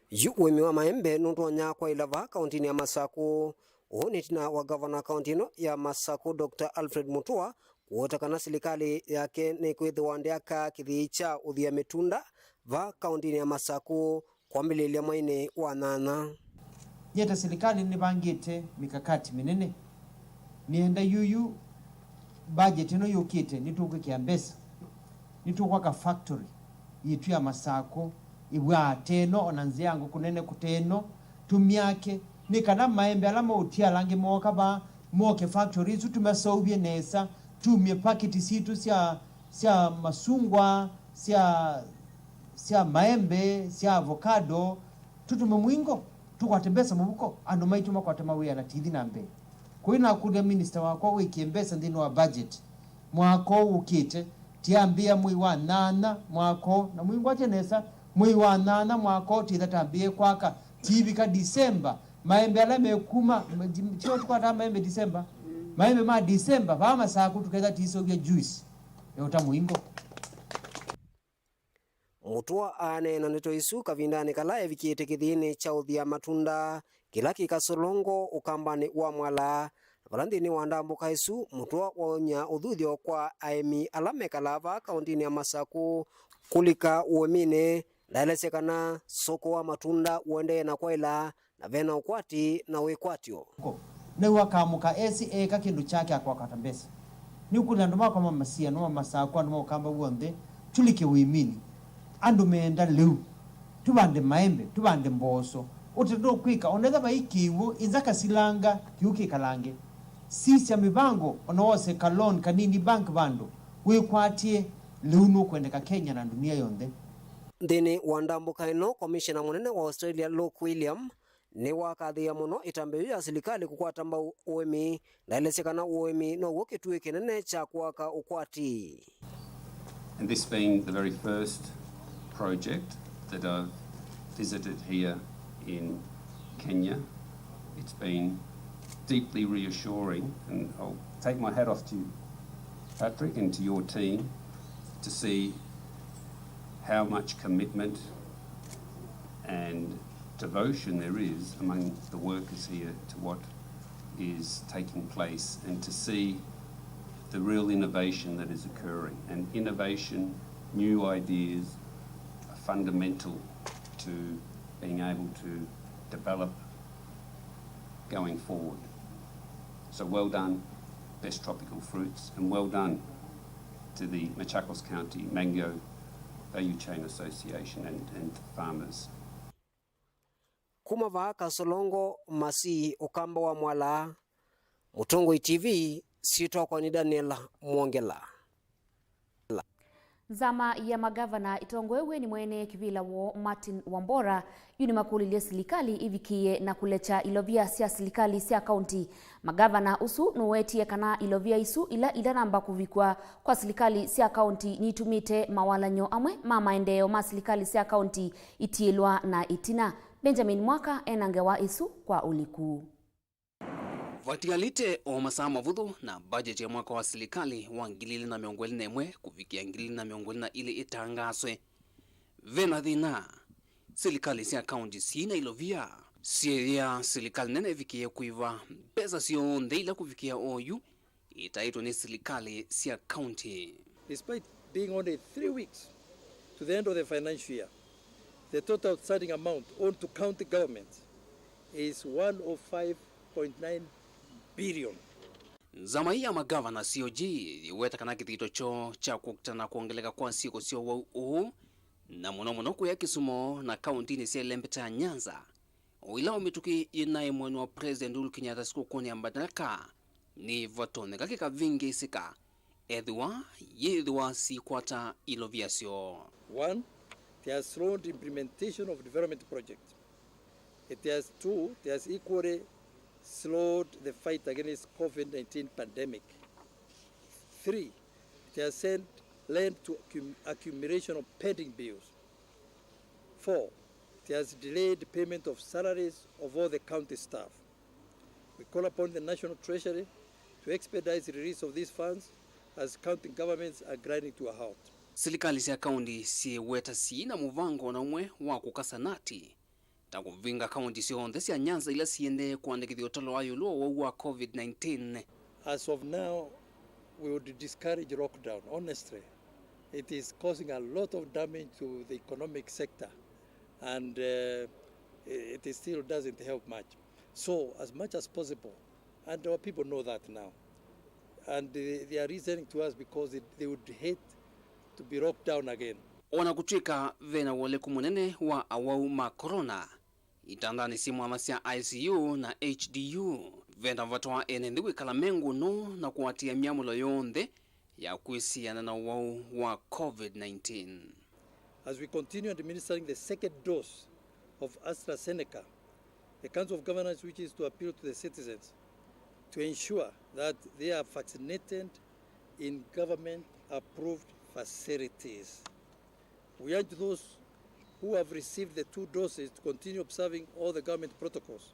Yu ũĩmi wa maembe nũtonya kwaĩla vaa kauntinĩ ya Masaku. Ũũ nĩ ĩtina wa ngavana kaunti ĩno ya Masaku, Doctor Alfred Mutua, kũweta kana silikalĩ yake nĩkwĩthĩwa ndĩakaa kĩthii kya ũthia mĩtunda vaa kauntinĩ ya Masaku kwambĩlĩlya mweinĩ wa nyanya. Nyie ta silikalĩ nĩvangĩte mikakati mĩnene. Nĩenda yuyu budget ĩno yũkĩte, nĩtũkwĩkĩa mbesa, nĩtũkwaka factory yitũ ya Masaku, ĩvwaa teno, ona nzĩa ya ngũkũ nene kũteno, tũmyake, nĩ kana maembe ala maũtiala angĩ mooka vaa, moke factory isu tũmaseũvye nesa, tumye paketi sitũ sya, sya masungwa, sya, sya maembe, sya avocado, tũtume mũingo, tũkwate mbesa mũvuko, andũ maitũ makwate mawĩa na tithi na mbee. Kũi nakũlya minista wakwa wĩkĩe mbesa nthĩnĩ wa budget mwaka ũũ ũkĩte, tiambĩĩa mwei wa nyanya mwaka ũũ, na mũingwatye nesa, mwei wa nyanya mwaka ũũ titha tambĩĩe kwaka, tiivika December, maembe ala mekuma, tio tũkwataa maembe December, maembe ma December vaa Masaku tũketha tiiseũvya juice ya ũta mũingo. Mutua aaneena ndeto isu kavindanĩ kala evikĩte kĩthiinĩ kya ũthia matunda kĩla kĩ Kasolongo, ũkambanĩ wa Mwala, vala nthĩnĩ wa ndambũka ĩsu, Mutua waony'a ũthuthyo kwa aĩmi ala mekalaa vaa kauntinĩ ya Masaku. Kũlika ũĩminĩ, ndaelesya kana soko wa matunda ũendee na kwaĩla na vena ũkwati na wĩkwatyo. Nĩw'o akamũka esĩ eeka kĩndũ kyake akwakata mbesa. Nĩũkũlya andũ makwa ma Masia, andũ ma Masaku, andũ ma Ũkamba w'onthe, tũlike ũĩminĩ. Andũ meenda lĩu. Tũvande maembe, tũvande mboso. Ũtĩ ndũkwĩka, o na ethĩwa vai kĩw'ũ, ĩnzaka silanga, kĩw'ũ kĩkalange. Sisya mĩvango, o na wose ka loan kanini bank vandũ, wĩkwatye, lĩu nũkwendeka Kenya na ndunia yonthe. Nthĩnĩ wa ndambũka ĩno, komishena mũnene wa Australia Luke William nĩwakathĩĩa mũno ĩtambya yĩu ya silikalĩ kũkwata mbau ũĩmi. Ndaelesya kana ũĩmi now'o kĩtuĩ kĩnene kya kũaka ũkwati. And this being the very first project that I've visited here in Kenya, it's been deeply reassuring, and I'll take my hat off to you, Patrick, and to your team to see how much commitment and devotion there is among the workers here to what is taking place, and to see the real innovation that is occurring. And innovation, new ideas are fundamental to being able to develop going forward. So well done, Best Tropical Fruits, and well done to the Machakos County Mango Value Chain Association and, and farmers. Kuma vaa Kasolongo, Masii, Ũkamba wa Mwala, Mũtongoi T V, syĩtwa yakwa nĩ Daniel Mwongela. Nzama ya magavana ĩtongoew'e nĩ mwene kĩvĩla woo Martin Wambora, yu nĩmakũlilye silikalĩ ĩvikĩĩe na kũlekya ilovia sya silikalĩ sya kaunti. Magavana ũsu nũwetie kana ilovia isu ila itanamba kũvikw'a kwa silikalĩ sya kaunti nitumĩte mawalany'o amwe ma maendeeo ma silikalĩ sya kaunti itiĩlwa na ĩtina. Benjamin Mwaka ena ngewa ĩsu kwa ũliku. Vatialĩte o masaa mavũthũ na budget ya mwaka wa silikalĩ wa ngili ilĩ na mĩongo ĩlĩ na ĩmwe kũvikĩa ngili ilĩ na mĩongo ĩlĩ na ilĩ ĩtangaaswe, ve na thĩna. Silikalĩ sya kaunti syĩ na ilovia syĩthĩa silikalĩ nene ĩvikĩe kũiva mbesa syonthe ila kũvikĩa oyu itaĩtwe nĩ silikalĩ sya kaunti. Despite being only three weeks to the end of the financial year, the total outstanding amount owed to county governments is one oh five point nine billion. Nzama ii ya magavana, C O G, yĩweta kana kĩthito kyoo kya kũkita na kwongeleka kwa syĩko sya ũwau ũũ, na mũno mũno kũya Kisumu na kauntinĩ sya ĩlembeta ya Nyanza, o ila o mĩtũkĩ yĩnaĩ mwena wa President Uhuru Kenyatta sikũkũnĩ ya Madaraka, nĩvatonyeka kĩkavĩngĩĩsĩka ethĩwa yĩthĩwa sikwata ilovia syoo. One, it has slowed implementation of development projects. It has, two, it has equally slowed the fight against COVID nineteen pandemic. Three, it has sent, led to accum-, accumulation of pending bills. Four, it has delayed payment of salaries of all the county staff. We call upon the National Treasury to expedite the release of these funds as county governments are grinding to a halt. Silikalĩ sya kaunti syĩweta syĩ na mũvango o na ũmwe wa kũkasa nati ta kũvinga kaunti syonthe sya Nyanza ila siendee kũandĩkĩthya ũtalo wa ĩũlũ wa ũwau wa COVID nineteen. As of now, we would discourage lockdown. Honestly, it is causing a lot of damage to the economic sector, and, uh, it still doesn't help much. So, as much as possible, and our people know that now, and they, they are reasoning to us because it, they would hate to be locked down again. O na kũtw'ĩka ve na w'oleku mũnene wa awau ma corona itandanĩ syĩ mwanya sya I C U na H D U, ve na vata wa ene nthĩ kwĩkala me ngũnũ na kũatĩĩa myamũlo yonthe ya kwĩsiana na ũwau wa COVID nineteen. As we continue administering the second dose of AstraZeneca, the Council of Governors wishes to appeal to the citizens to ensure that they are vaccinated in government-approved facilities. We urge those who have received the two doses to continue observing all the government protocols,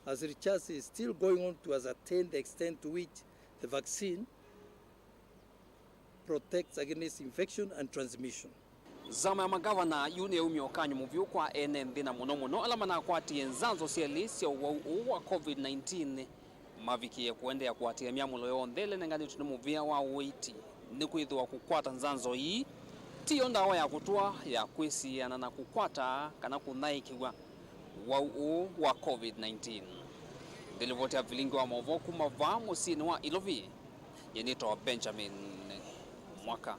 as research is still going on to ascertain the extent to which the vaccine protects against infection and transmission. Nzama ya magavana yu nĩyaumya ũkany'o mũvyũ kwa ene nthĩ, na mũno mũno ala manakwatie nzanzo syelĩ sya ũwau ũũ wa COVID nineteen, mavikĩe kũendeea kũatĩĩa myamũlo yonthe ĩla ĩnenganĩtwe nĩ mũvĩa wa ũiiti, nĩkwĩthĩwa kũkwata nzanzo ii tiyo ndawa ya kũtũa ya kwĩsiana na kũkwata kana kũthaĩkĩw'a ũwau ũũ wa COVID nineteen. Ndilivoti ya vilingi wa maũvoo kuma vaa mũsyĩnĩ wa Ilovi, nyie nĩtawa Benjamin Mwaka.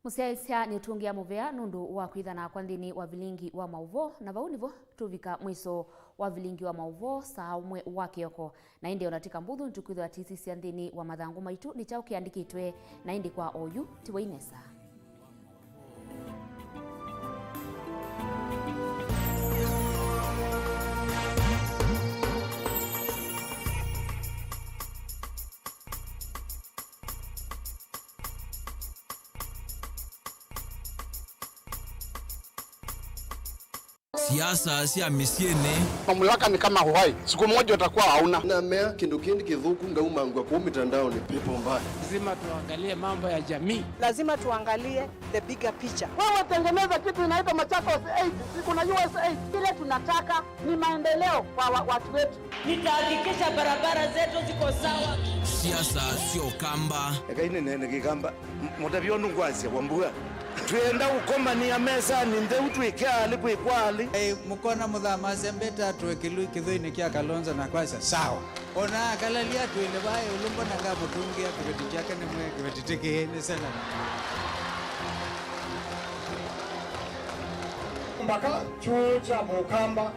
Mũsyaĩĩsya nĩtũngĩa mũvea nũndũ wa kwĩtha nakwa nthĩnĩ wa vilingi wa maũvoo, na vau nĩvo tũvika mwĩso wa vilingi wa maũvoo saa ũmwe wa kĩoko. Na ĩndĩ o na ti kambuthu nĩtũkwĩthĩwa tũisisya nthĩnĩ wa mathangũ maitũ nĩ kyaũ kĩandĩkĩtwe, na ĩndĩ kwa oyu ti wai nesa. Siasa sya mĩsyĩnĩ. Mamlaka ni kama uhai, siku moja utakuwa hauna. Na mea kĩndũ kĩndĩ kĩthũku ngaumangwa kũu mitandaoni, pepo mbaya. Lazima tuangalie mambo ya jamii. Lazima tuangalie the bigger picture. Wewe tengeneza kitu inaitwa Machakos eight, si kuna U S eight. Kile tunataka ni maendeleo kwa wa-, watu wetu. Nitahakikisha barabara zetu ziko sawa. Siasa sya Ũkamba. Ekai nĩneene Kĩkamba. M-, mũtavyo nũkwasya Wambua. Twĩenda ũkomanĩa mesanĩ ntheu twĩke alĩ kwĩkwa alĩ. Ei, mũkona mũthamasya mbeta atũe kĩlui kĩthũinĩ kya Kalonzo na kwasya, sawa. Ona akalalia twĩle vaa ĩũlũ, mbona ngamũtũngĩa kĩveti kyake nĩ mwĩe kĩveti tĩkĩĩ nĩ sela. Mbaka kyũũ kya Mũkamba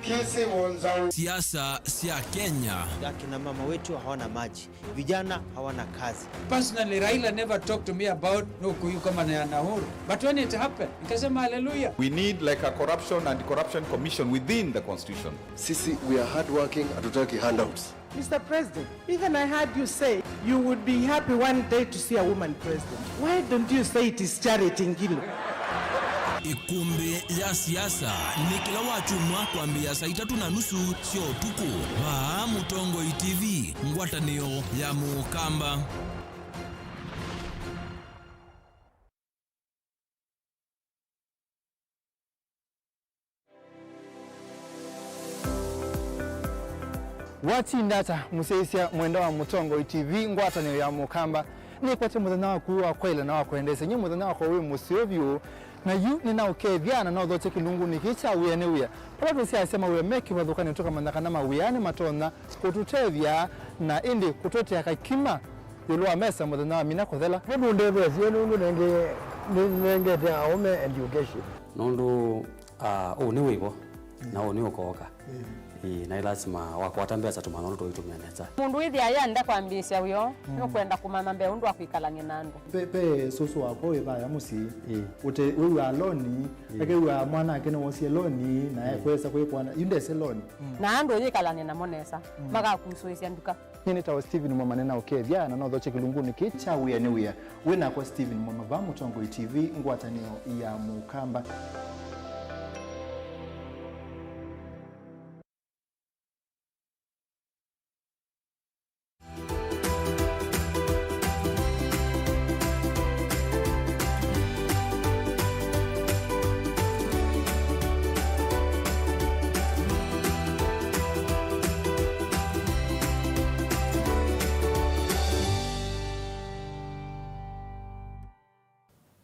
kĩsĩ wonzaũ. Siasa sya Kenya. Akina mama wetu hawana maji. Vijana hawana kazi. Personally, Raila never talked to me about no kuyu kama na Uhuru. But when it happened, nikasema, "Hallelujah." We need, like, a corruption and corruption commission within the constitution. Sisi, we are hardworking, hatutaki handouts. Mister President, even I heard you say you would be happy one day to see a woman president. Why don't you say it is Charity Ngilu? Ĩkũmbĩ ya siasa nĩ kĩla wakyumwa kwambĩĩa saa itatũ na nusu sya ũtukũ, vaa Mũtongoi T V, ngwatanĩo ya Mũkamba. Watinda ata, mũsyaĩĩsya mwendwa wa Mũtongoi T V, ngwatanĩo ya Mũkamba? Nĩkwete mũthenya waku wa kwaĩla na wa kwendeesya, nyie mũthenya wakwa wĩ mũseo vyũ, na yu nĩnaũkethya na nothokye kĩlungunĩ kĩĩ kya wĩa nĩ wĩa, vala tũsyaĩĩsya mawĩa me kĩvathũkanĩo, tũkamanya kana mawĩa nĩmatonya kũtũtethya na ĩndĩ kũtũetea kakima ĩũlũ wa mesa mũthenya wa mina kũthela. Nũndũ ndetheesye nũndũ nenge-, nĩnengete aũme education. Nũndũ, ah, ũũ nĩ wĩvo, na ũũ nĩ ũkooka. Ĩĩ, na ĩ lasima wakwata mbesa tũmanya ũndũ tũitũmĩa nesa. Mũndũ wĩthĩa yenda kwambĩĩsya wĩoo, nũkwenda kũmanya mbee ũndũ wa kwĩkalany'a na andũ. Pe, pe sũsũ wakwa wĩ vaya mũsyĩ. Ĩĩ. Ũte, wĩw'aa loni, akew'aa mwanake nĩwosie loni, na ekwesa kwĩkwana, yu ndese loni. Na andũ ũyĩkalany'a namo nesa, makakusũĩsya nduka. Nyie nĩtawa Stephen Mwema, nĩnaũkethya na nothokye kĩlungunĩ kĩĩ kya wĩa nĩ wĩa. Wĩ nakwa Stephen Mwema vaa Mũtongoi T V, ngwatanĩo ya Mũkamba.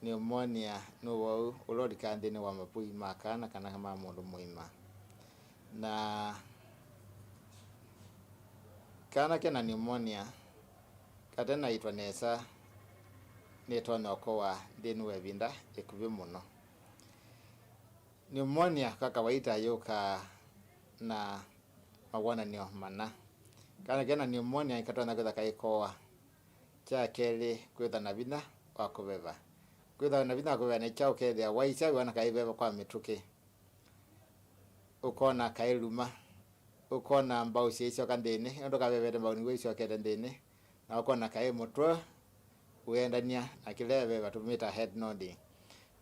Pneumonia nĩ ũwau ũla ũlikaa nthĩnĩ wa mapui ma kana kana ma mũndũ mũima. Na kana kena pneumonia katenaitwa nesa nĩtonya ũkowa nthĩnĩ wa ĩvinda ĩkuvĩ mũno. Pneumonia kwa kawaita yũkaa na mawonany'o mana. Kana kena pneumonia katonya kwĩtha kaikoa. Kya kelĩ, kwĩtha na vinya wa kũveva. Kwĩtha na vinya wa kũveva nĩ kyaũ? Ũkethĩa waisya wĩona kaĩ veva kwa mĩtũkĩ. Ũkona kaĩ luma. Ũkona mbau syaisyoka nthĩnĩ, ũndũ kavevete mbau nĩw'o isyokete nthĩnĩ, na ũkona kaĩ mũtwe ũendany'a na kĩla veva tũmĩtaa head nodding.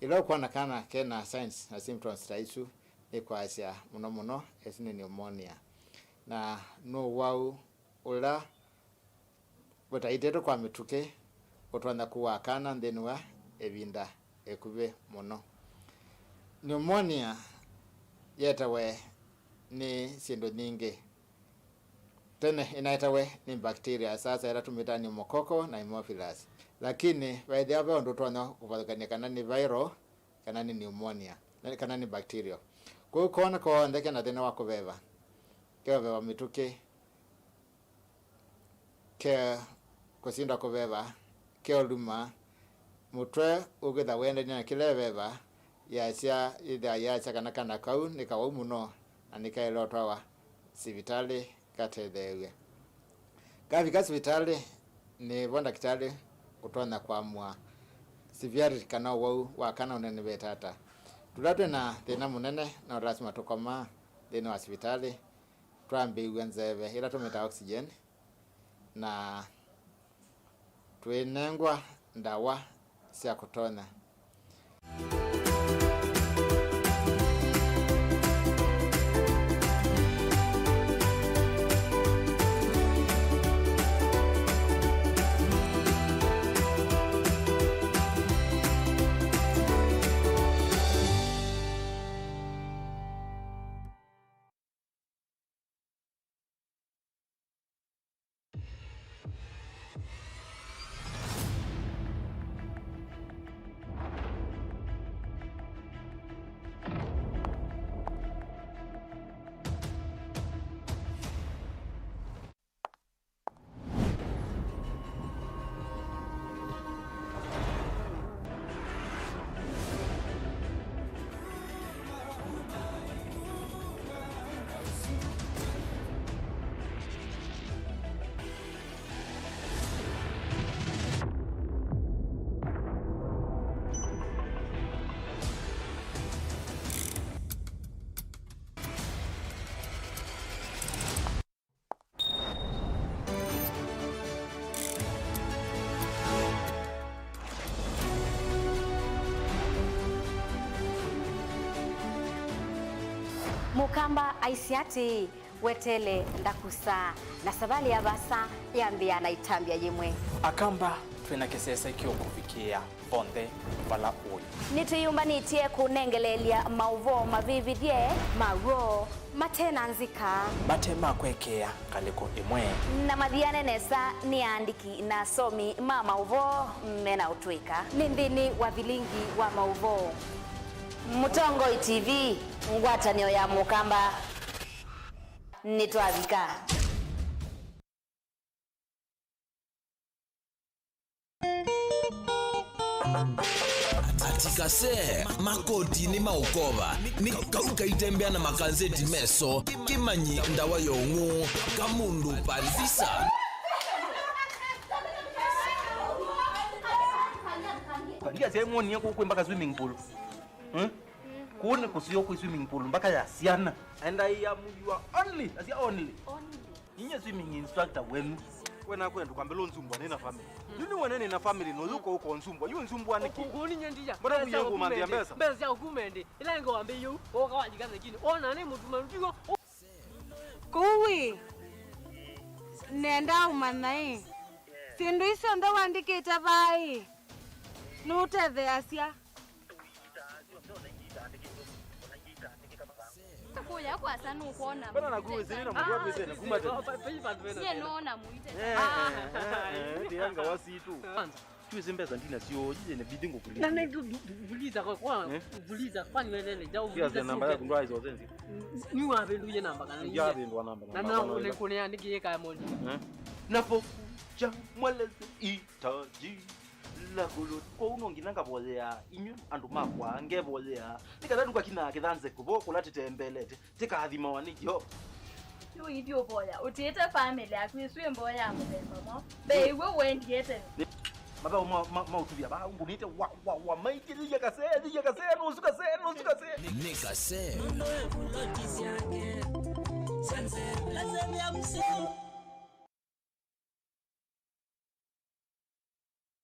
Ĩla ũkwona kana kena signs na symptoms ta isu, nĩ kwasya mũno mũno ĩsu nĩ pneumonia. Na nĩ ũwau ũla ũtaitĩtwe kwa mĩtũkĩ ũtonya kũaa kana nthĩnĩ wa ĩvinda ĩkuvĩ mũno. Pneumonia yetawe nĩ syĩndũ nyingĩ. Tene ĩnaetawe nĩ bacteria, sasa ĩla tũmĩtaa pneumococcal na haemophilus. Lakini vaĩthĩawa ve ũndũ ũtonya kũvathũkany'a kana nĩ viral kana nĩ pneumonia, kana nĩ bacterial. Kwoou koona konthe kena thĩna wa kũveva, ke ũveva mĩtũkĩ, ke kũsindwa kũveva, ke ũluma, mũtwe ũkĩtha wendany'a na kĩla ĩveva, yasya, yĩthĩa yasya kana kana kau nĩ kawau mũno na nĩkaĩle ũtwawa sivitalĩ katetheew'e. Kavika sivitalĩ, nĩvo ndakĩtalĩ ũtonya kũamũa severity kana ũwau wa kana ũnene nĩvete ata. Tũla twĩ na thĩna mũnene no lasima tũkomaa nthĩnĩ wa sivitalĩ, twambĩĩw'a nzeve ĩla tũmĩtaa oxygen, na twĩnengwa ndawa sya kũtonya. Mũkamba aisye atĩĩ, "Wetele ndakusa," na savalĩ ya vaasa yambĩĩa na ĩtambya yĩmwe. Akamba twĩ na kĩsese kĩũkũvikĩĩa vonthe vala ũĩ. Nĩtwĩyũmbanĩtye kũnengeleelya maũvoo mavĩvĩthye ma w'o mate na nzika, mate ma kwekeea ngalĩko ĩmwe, na mathiane nesa nĩ aandĩki na asomi ma maũvoo me na ũtũĩka. Nĩ nthĩnĩ wa vilingi wa maũvoo. Mũtongoi T V, ngwatanĩo ya Mũkamba. Nĩtwavika. Atikase makotinĩ ma ũkova nĩ kau kaitembea na makanzeti meso kĩmanyi ndawa ya ũng'ũ ka mũndũ pandisa. Ndiasyaĩ mwonie kũu kwĩ mpaka swimming pool. Hmm? Kũu nĩ kũseo kwĩ swimming pool mpaka ya syana. And I am your only, asya only. Only. Inye swimming instructor wenu. Wena kwenda kwambĩla ũnzumbwa nĩ na family. Yu nĩ wene nĩ na family no yuko uko nzumbwa. Yu nzumbwa nĩkĩ? Kũu ninye ndiya. Mbona kuye ngũmanthĩa mbesa? Mbesa sya ũkumendi. Ila ngo wambe yu. Oka walika mekini. Ona nĩ mũtuma ndigo. Kũu ĩ, nenda ũmanya ĩ, syĩndũ isu onthe wandĩkĩte vaa ĩ, nũũtetheeasya? Kũya kwasa nũkwona. Mbona nakuwĩsĩrĩ na mũndũ wakwĩsĩrĩ na kuma tene? Nyie nũona mũite. Eh, eh, eh, eh, eh, ndianga wasitu. Kwanza. Twĩsĩ mbesa ndinasyo, yĩne bithi ngũkulia. Na nĩ tu- tu- vuliza kwa kwa Eh? vuliza kwa nywelele jau. Siasia namba yaku ndwaisosenzi. Ni wavindũie namba kana nĩ Ndiavindwa namba, na namba na no nĩ kũnĩa nĩ kĩĩ kaya mondi. Eh? Napokuja mweleze hitaji la kuluni. Kwa uno nginya ngavoyea inyu andũ makwa ngevoyea. Nĩ kana ndukakina kĩthanze kuvo kũla tĩtembelete. Tĩkathimawa nĩ Yeova. Yu ithi ũvoya, ũtiĩte famĩlĩ yaku ĩsu ĩ mboya ya mũthemba mwaũ? Mbee iw'o ũendie tene. Nĩ- Mathaũ ma- ma- ma ũtuvya vaa ngũnĩte wa wa wa maikĩlĩlya kasee, thilya kasee, nusu kasee, nusu kasee. Nĩ kasee.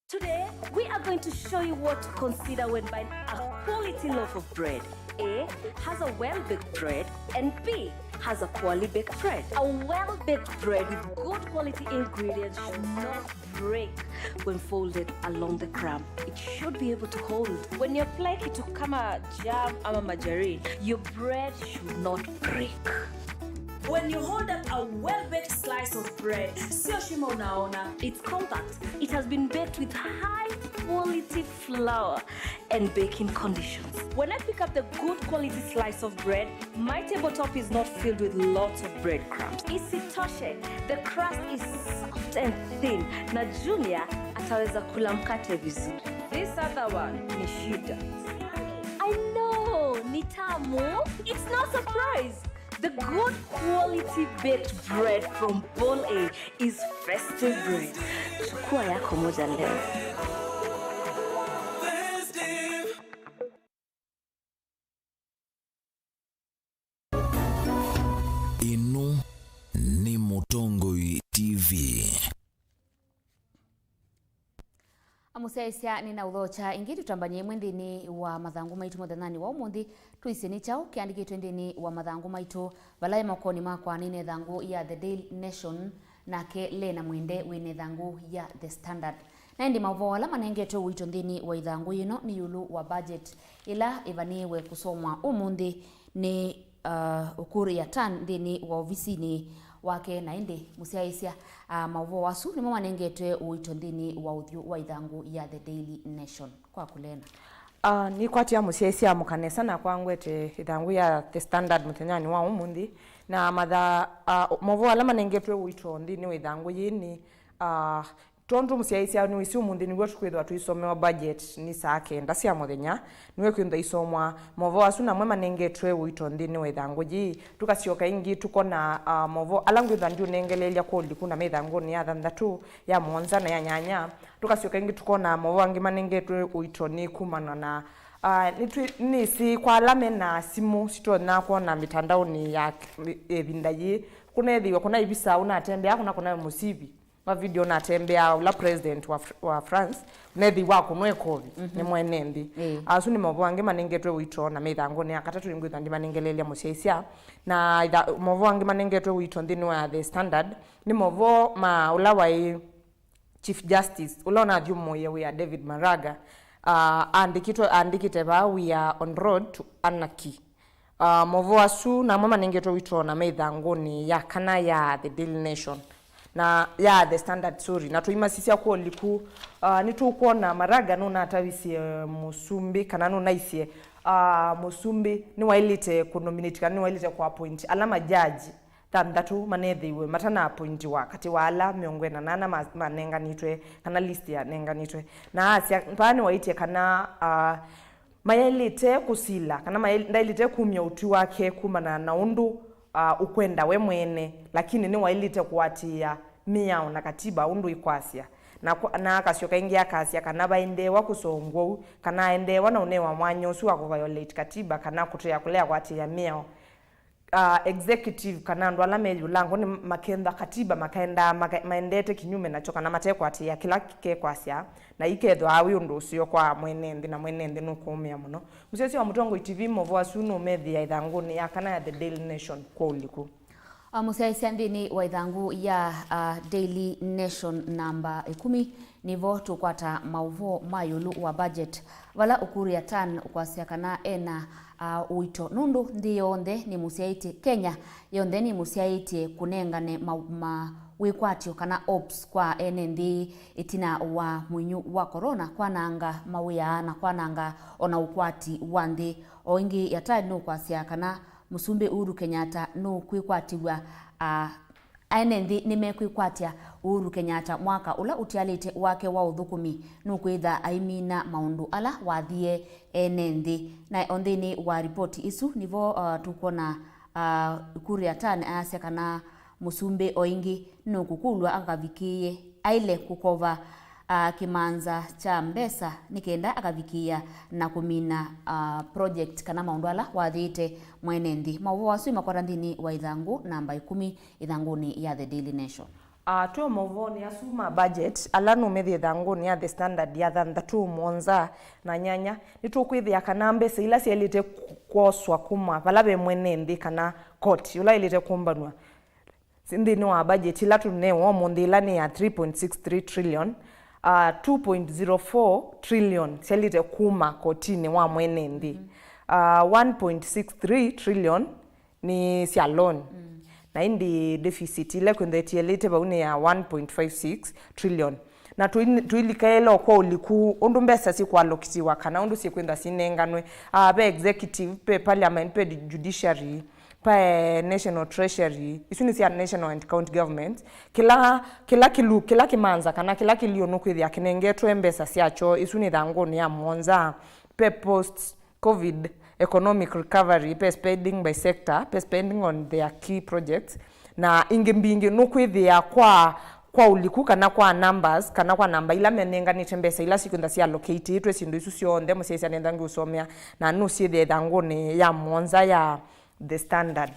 Today, we are going to show you what to consider when buying a quality loaf of bread. A has a well-baked bread, and B has a poorly baked bread. A well-baked bread with good quality ingredients should not break when folded along the crumb. It should be able to hold. When you apply kitu kama jam ama margarine, your bread should not break. When you hold up a well-baked slice of bread, sio shimo unaona. It's compact. It has been baked with high quality flour and baking conditions. When I pick up the good quality slice of bread, my tabletop is not filled with lots of breadcrumbs. Isitoshe, the crust is soft and thin, na Junior ataweza kula mkate vizuri. This other one ni shida. I know, ni tamu. It's no surprise. The good quality baked bread from Bol A is festive bread. Chukua yako moja leo. Ĩno nĩ Mũtongoi T V. Amũsyaĩĩsya nĩnaũthokya ĩngĩ tũtambany'e ĩmwe nthĩnĩ wa mathangũ maitũ mũthenyanĩ wa ũmũnthĩ. Twĩsĩ nĩ kyaũ kĩandĩkĩtwe nthĩnĩ wa mathangũ maitũ. Vala e mokonĩ makwa nĩna ĩthangũ ya The Daily Nation, nake Lena Mwende wĩna ĩthangũ ya The Standard. Na ĩndĩ maũvoo ala manengetwe ũito nthĩnĩ wa ĩthangũ yĩno nĩ ĩũlũ wa budget ĩla ĩvanĩĩwe kũsomwa ũmũnthĩ nĩ, uh, Ukur Yatan nthĩnĩ wa ovisinĩ wake. Na ĩndĩ mũsyaĩĩsya, uh, maũvoo asu nĩmo manengetwe ũito nthĩnĩ wa ũthyũ wa ĩthangũ ya The Daily Nation. Kwaku Lena. Ah, nĩkwatĩa mũsyaĩĩsya amũka nesa nakwa ngwete ĩthangũ ya The Standard mũthenyanĩ wa ũmũnthĩ. Na matha, ah, maũvoo ala manengetwe ũito nthĩnĩ wa ĩthangũ yĩĩ nĩ, ah, tondũ mũsyaĩĩsya nĩwĩsĩ ũmũnthĩ nĩw'o tũkwĩthĩwa tũisomewa budget nĩ saa kenda sya mũthenya, nĩw'o ĩkwĩthĩwa isomwa. Maũvoo asu namwe manengetwe ũito nthĩnĩ wa ĩthangũ yĩĩ. Tũkasyoka ĩngĩ tũkona, ah, maũvoo ala ngwĩthĩwa ndiũnengeleelya kwa ũliku na me ĩthangũnĩ ya thanthatũ, ya mũonza na ya nyanya. Tũkasyoka ĩngĩ tũkona maũvoo angĩ manengetwe ũito nĩ kumana na, ah, nĩtwĩ- nĩsĩ kwa ala mena simũ sitonya kwona mĩtandaonĩ ya k- ĩvinda yĩĩ, kũneethĩiwe kũna ivisa ũnatembea kũna kũna mũsivi. Va video natembea ũla president wa, Fr- wa France, nethi wa kũnwa ĩkovi nĩ mwene nthĩ. Ĩĩ. Asu nĩ maũvoo angĩ manengetwe ũito na me ĩthangũnĩ ya katatũ, nĩngwĩthwa ndimanengeleelya mũsyaĩĩsya. Na itha- maũvoo angĩ manengetwe ũito nthĩnĩ wa The Standard nĩ maũvoo ma ũla waĩ Chief Justice, ũla ũnathyũmũĩe wĩa David Maraga, ah, andĩkĩtwe, andĩkĩte vaa, "We are on road to anarchy." Ah, maũvoo asu namwe manengetwe ũito na me ĩthangũnĩ ya kana ya The Daily Nation na ya The Standard, sorry. Na tũimasisya kwa ũliku, ah, nĩtũkwona Maraga nũnatavisye mũsumbĩ, kana nũnaisye, ah, mũsumbĩ nĩwaĩlĩte kũnominate kana nĩwaĩlĩte kũappoint ala majaji thanthatũ manethĩiwe matanaappointiwa katĩ wa ala mĩongo ĩna na ana ma- manenganĩtwe, kana list yanenganĩtwe. Na asya, vaa nĩwaĩtye kana, ah, mayaĩlĩte kũsila, kana mayaĩ- ndaĩlĩte kumya ũtwi wake kumana na ũndũ, ah, ũkwenda we mwene, lakini nĩwaĩlĩte kũatĩĩa mĩao na katiba ũndũ ĩkwasya. Na kwa- na akasyoka ĩngĩ akasya kana vaendeewa kũsongwa ũu, kana aendeewa na ũnewa mwanya ũsu wa kũviolate katiba, kana kũtea kũlea kũatĩĩa mĩao. Ah, executive kana andũ ala me yĩũlango nĩ makenda katiba, makaendaa maka- maendete kinyume nakyo, kana matekwatĩĩa kĩla kekwasya, na ikethwa wĩ ũndũ ũseo kwa mwene nthĩ, na mwene nthĩ nũkũũmĩa mũno. Mũsyaĩĩsya wa Mũtongoi T V, maũvoo asu nũmethĩa ĩthangũnĩ ya kana ya The Daily Nation kwa ũliku. A, mũsyaĩĩsya nthĩnĩ wa ĩthangũ ya, a, Daily Nation namba ĩkũmi, nĩvo tũkwata maũvoo ma ĩũlũ wa budget, vala Ukur Yatani ũkwasya kana ena, a, ũito nũndũ nthĩ yonthe nĩmũsyaĩtye, Kenya yonthe nĩmũsyaĩtye kũnengane ma, ma wĩkwatyo kana ops kwa ene nthĩ ĩtina wa mũinyũ wa corona kwananga mawĩa na kwananga ona ũkwati wa nthĩ. O ĩngĩ, Yatani nũkwasya kana Mũsumbĩ Uhuru Kenyatta nũkwĩkwatĩw'a, a, ene nthĩ nĩmekwĩkwatya Uhuru Kenyatta mwaka ũla ũtialĩte wake wa ũthũkũmi, nũkwĩtha aimina maũndũ ala wathie ene nthĩ. Na o nthĩnĩ wa ripoti ĩsu nĩvo, uh, tũkwona, uh, Ukur Yatani ayasya kana Mũsumbĩ o ĩngĩ nũkũkũlw'a akavikĩĩe aĩle kũkova, a, kĩmanza kya mbesa nĩ kenda akavikĩĩa na kũmina, a, project kana maũndũ ala wathĩĩte mwene nthĩ. Maũvoo asu makwata nthĩnĩ wa ĩthangũ namba ĩkũmi ĩthangũnĩ ya The Daily Nation. A, twĩ o maũvoonĩ asu ma budget ala nũmethĩa ĩthangũnĩ ya The Standard ya thanthatũ, mũonza na nyanya, nĩtũkwĩthĩa kana mbesa ila syaĩlĩte kwoswa kuma vala ve mwene nthĩ kana koti ũla ĩlĩte kũmbanw'a nthĩnĩ wa budget ĩla tũnewa ũmũnthĩ, ĩla nĩ ya three point six three trillion, uh, two point zero four trillion syaĩlĩte kuma kotinĩ wa mwene nthĩ. Uh, one point six three trillion nĩ sya loan. Na ĩndĩ deficit ĩla kwĩntha ĩtialĩte vau nĩ ya one point five six trillion. Na tũi- tũilikaĩla o kwa ũliku ũndũ mbesa syĩkwalokitiwa kana ũndũ syĩkwĩntha sinenganwe, uh, ve executive, ve parliament, ve judiciary, ve National Treasury, isu nĩ sya National and County Government. Kĩla, kĩla kĩlu, kĩla kĩmanza kana kĩla kĩlio nũkwĩthĩa kĩnengetwe mbesa syakyo. Isu nĩ ĩthangũnĩ ya mũonza. Ve post covid economic recovery, ve spending by sector, ve spending on their key projects, na ingĩ mbingĩ. Nũkwĩthĩa kwa kwa ũliku kana kwa numbers, kana kwa namba ila menenganĩte mbesa ila sikwĩntha syalokĩtĩtwe syĩndũ isu syonthe, mũsyaĩĩsya nĩenda ngĩũsomea, na nũsyĩthĩa ĩthangũnĩ ya mũonza ya The Standard.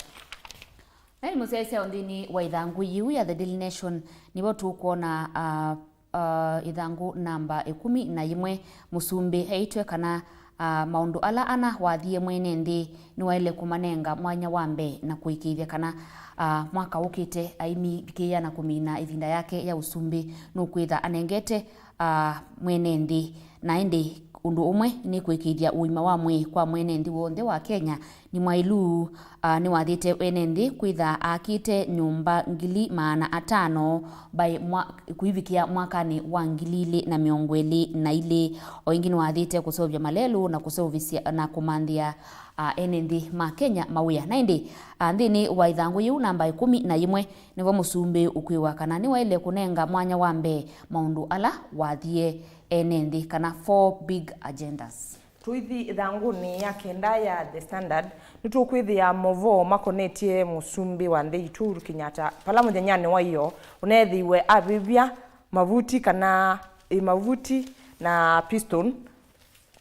Na nĩ mũsyaĩĩsya o nthĩnĩ wa ĩthangũ yĩu ya The Daily Nation, nĩvo tũkwona, ah, ah, ĩthangũ namba ĩkũmi na yĩmwe, mũsumbĩ eĩtwe kana, ah, maũndũ ala ana wathie mwene nthĩ nĩwaĩle kũmanenga mwanya wa mbee na kũĩkĩĩthya kana, ah, mwaka ũkĩte aimivikĩĩa na kũmina ĩvinda yake ya ũsumbĩ nũkwĩtha anengete, ah, mwene nthĩ. Na ĩndĩ ũndũ ũmwe nĩ kũĩkĩĩthya ũima wa mwĩĩ kwa mwene nthĩ w'onthe wa Kenya nĩ mwaĩlu, ah, nĩwathĩte ene nthĩ kwĩtha akĩte nyũmba ngili maana atano by mwa- kũivikĩa mwakanĩ wa ngili ilĩ na mĩongo ĩlĩ na ilĩ. O ĩngĩ nĩwathĩte kũseũvya malelũ na kũseũvĩsya na kũmanthĩa, ah, ene nthĩ ma Kenya mawĩa. Na ĩndĩ, ah, nthĩnĩ wa ĩthangũ yĩu namba ĩkũmi na yĩmwe, nĩvo mũsumbĩ ũkwĩwa kana nĩwaĩle kũnenga mwanya wa mbee maũndũ ala wathie ene nthĩ, kana four big agendas. Tũithi ĩthangũnĩ ya kenda ya The Standard, nĩtũkwĩthĩa movoo makonetye mũsumbĩ wa nthĩ itũ Uhuru Kenyatta, vala mũthenyanĩ wa ĩyoo ũneethĩiwe avĩvya mavuti kana, ĩ, mavuti na piston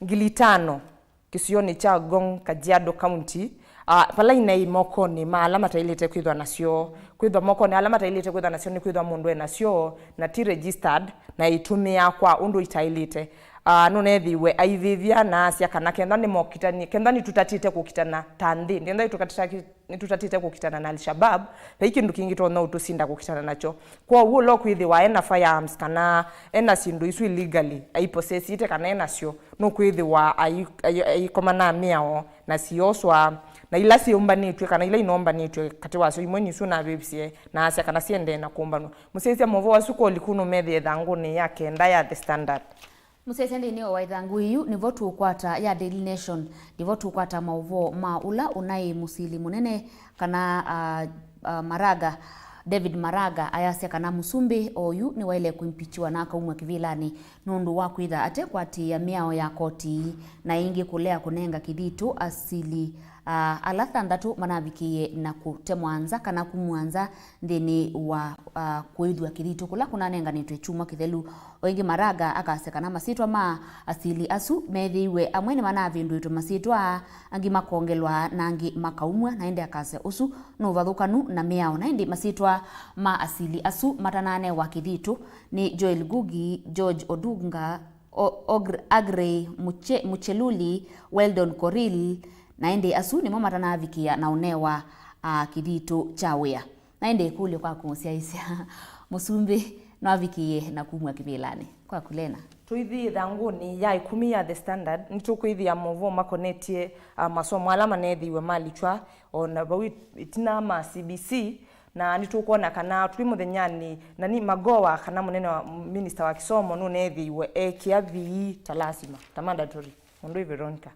ngili itano kĩsionĩ kya Ngong, Kajiado County, Ah, vala inei mokonĩ ma ala mataĩlĩte kwĩthwa nasyo. Kwĩthwa mokonĩ ala mataĩlĩte kwĩthwa nasyo nĩ kwĩthwa mũndũ e nasyo na ti registered na ĩtũmĩaa kwa ũndũ itaĩlĩte. Ah, nũneethĩiwe aivĩvya na asya kana kenda nĩmokitanie, kenda nĩtũtatĩte kũkitana ta nthĩ, kenda nĩtũkataki-, nĩtũtatĩte kũkitana na Al-Shabab, vai kĩndũ kĩngĩ tonya ũtũsinda kũkitana nakyo. Kwoou ũla ũkwĩthĩwa ena firearms kana ena syĩndũ isu illegally aipossessĩte kana enasyo, nũkwĩthĩwa ai-, ai-, aikoma na mĩao na sioswa, na ila syĩũmbanĩtw'e kana ila inoombanĩtw'e katĩ wasyo, imwe nĩsu navĩvisye na asya kana siendee na kũmbanwa. Mũsyaĩĩsya maũvoo asu kwa ũliku nũmethĩe ĩthangũnĩ ya kenda ya The Standard. Mũsyaĩĩsya nthĩnĩ wa ĩthangũ ĩu, nĩvo tũũkwata ya Daily Nation, nĩvo tũũkwata maũvoo ma ũla ũnaĩ mũsili mũnene kana, ah, ah, Maraga, David Maraga, ayasya kana mũsumbĩ oyu nĩwaĩle kũimpichiwa na akaumw'a kĩvĩlanĩ nũndũ wa kwĩtha atekwatĩĩa mĩao ya koti ii, na ĩngĩ kũlea kũnenga kĩthitũ asili, ah, ala thanthatũ manavikĩie na kũtemwa nza kana kumw'a nza nthĩnĩ wa, ah, kũĩthw'a kĩthitũ kũla kũnanenganĩtwe kyumwa kĩthelu. O ĩngĩ, Maraga akasya kana masyĩtwa ma asili asu methĩiwe amwe nĩmanavĩndũĩtwe masyĩtwa, angĩ makongelwa na angĩ makaumw'a, na ĩndĩ akasya ũsu nĩ ũvathũkanu na mĩao. Na ĩndĩ masyĩtwa ma asili asu matananewa kĩthitũ nĩ Joel Ngugi, George Odunga, O-, Ogr-, Aggrey Muche-, Mucheluli, Weldon Koril, na ĩndĩ asu nĩmo matanavikĩa na ũnewa, a, kĩthitũ kya wĩa. Na ĩndĩ ĩkũlyo kwaku mũsyaĩĩsya, mũsumbĩ nĩwavikĩie na kumw'a kĩvĩlanĩ? Kwaku Lena. Tũithi ĩthangũnĩ ya ĩkũmi ya The Standard, nĩtũkwĩthĩa maũvoo makonetye, a, masomo ala maneethĩiwe malikw'a o na vau ĩtina ma C B C, na nĩtũkwona kana twĩ mũthenyanĩ, na nĩ Magoha kana mũnene wa minista wa kĩsomo nũneethĩiwe ekĩa P E ta lasima, ta mandatory, mũndũ ĩ Veronica.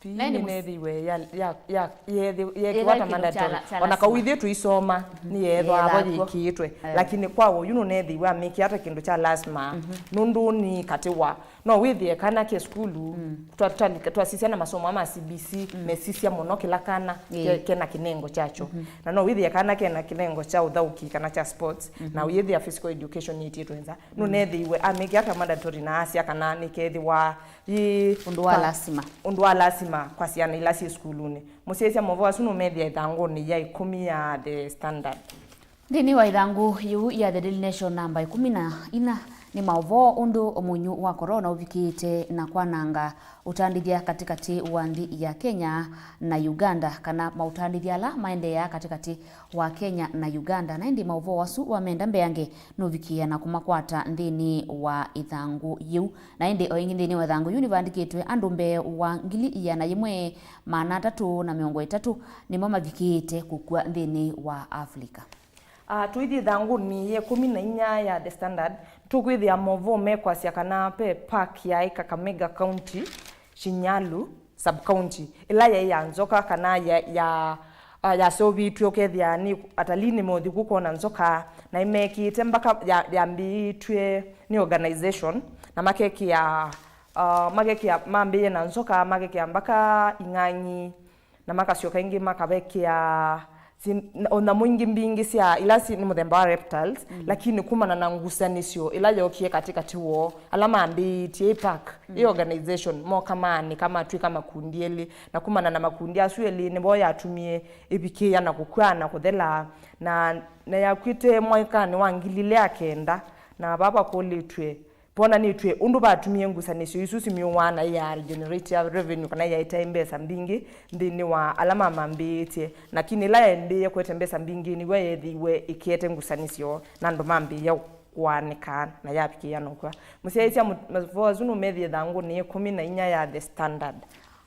P E nĩneethĩiwe ya, ya, ya, yeekĩwa ta mandatory. Ona kau ithyĩ tũisoma, nĩyeethwa vo yĩkĩĩtwe. Lakini kwa ũyu nũneethĩiwe amĩkĩa ta kĩndũ kya lasima. Nũndũ nĩ katĩ wa, no wĩthĩe kana ke sukulu, twa-, twa-, twasisya na masomo ma C B C, mesisya mũno kĩla kana ke-, kena kĩnengo kyakyo. Na no wĩthĩe kana kena kĩnengo kya ũthaũki kana kya sports, na ũyĩthĩa physical education yĩtĩtwe nza. Nũneethĩiwe amĩkĩa ta mandatory na asya kana nĩkethĩwa yĩ ũndũ wa lasima. Ũndũ wa lasima kwa syana ila syĩ sukulunĩ. Mũsyaĩĩsya maũvoo asu nũmethĩa ĩthangũnĩ ya ĩkũmi ya The Standard. Nthĩnĩ wa ĩthangũ yĩu ya The Daily Nation namba ĩkũmi na inya nĩ maũvoo ũndũ mũnyũ wa corona ũvikĩĩte na kwananga ũtandĩthya katĩkatĩ wa nthĩ ya Kenya na Uganda, kana maũtandĩthya ala maendeeaa katĩkatĩ wa Kenya na Uganda. Na ĩndĩ maũvoo asu wamenda mbeange nũvikĩĩa na kũmakwata nthĩnĩ wa ĩthangũ yĩu. Na ĩndĩ o ĩngĩ nthĩnĩ wa ĩthangũ yĩu nĩvaandĩkĩtwe andũ mbee wa ngili ĩana yĩmwe maana atatũ na mĩongo ĩtatũ nĩmo mavikĩĩte kũkw'a nthĩnĩ wa Avilika. Ah, tũithi ĩthangũnĩ ya ĩkũmi na inya ya The Standard, tũkwĩthĩa maũvoo mekwasya kana ve park yaĩ Kakamega County, Shinyalu sub-county, ĩla yaĩ ya nzoka kana ya, ya, ah, yaseũvĩtw'e, ũkethĩa nĩ atalii nĩmeũthi ku kwona nzoka, na ĩmekĩĩte mbaka ya, yambĩĩtw'e nĩ organization, na makekĩa, ah, makekĩa, mambĩĩe na nzoka, makekĩa mbaka ing'ang'i, na makasyoka ĩngĩ makavekĩa si-, o nyamũ ingĩ mbingĩ sya ila si, nĩ mũthemba wa reptiles, lakini kumana na ngusanĩsyo ĩla yookie katĩkatĩ woo, ala mambĩĩtye ĩ park, ĩ organization, moka maanĩka matw'ĩka makundi elĩ, na kumana na makundi asu elĩ nĩvo yatumie ĩvikĩĩa na kũkw'a na kũthela, na, na yakw'ĩte mwakanĩ wa ngili ilĩ na kenda, na vaa vakũlĩtw'e Vonanĩtw'e ũndũ vatumie ngusanĩsyo isu simyũaa na ĩya generate ya revenue kana ĩya ĩtaĩ mbesa mbingĩ nthĩnĩ wa ala mamambĩĩtye, lakini ĩla yambĩĩe kũete mbesa mbingĩ nĩw'o yeethĩiwe ĩkĩete ngusanĩsyo na andũ mambĩĩa kũanĩka na yavikĩĩa na ũkw'a. Mũsyaĩĩsya mũ-, maũvoo asu nũmethĩe ĩthangũnĩ ya ĩkũmi na inya ya The Standard.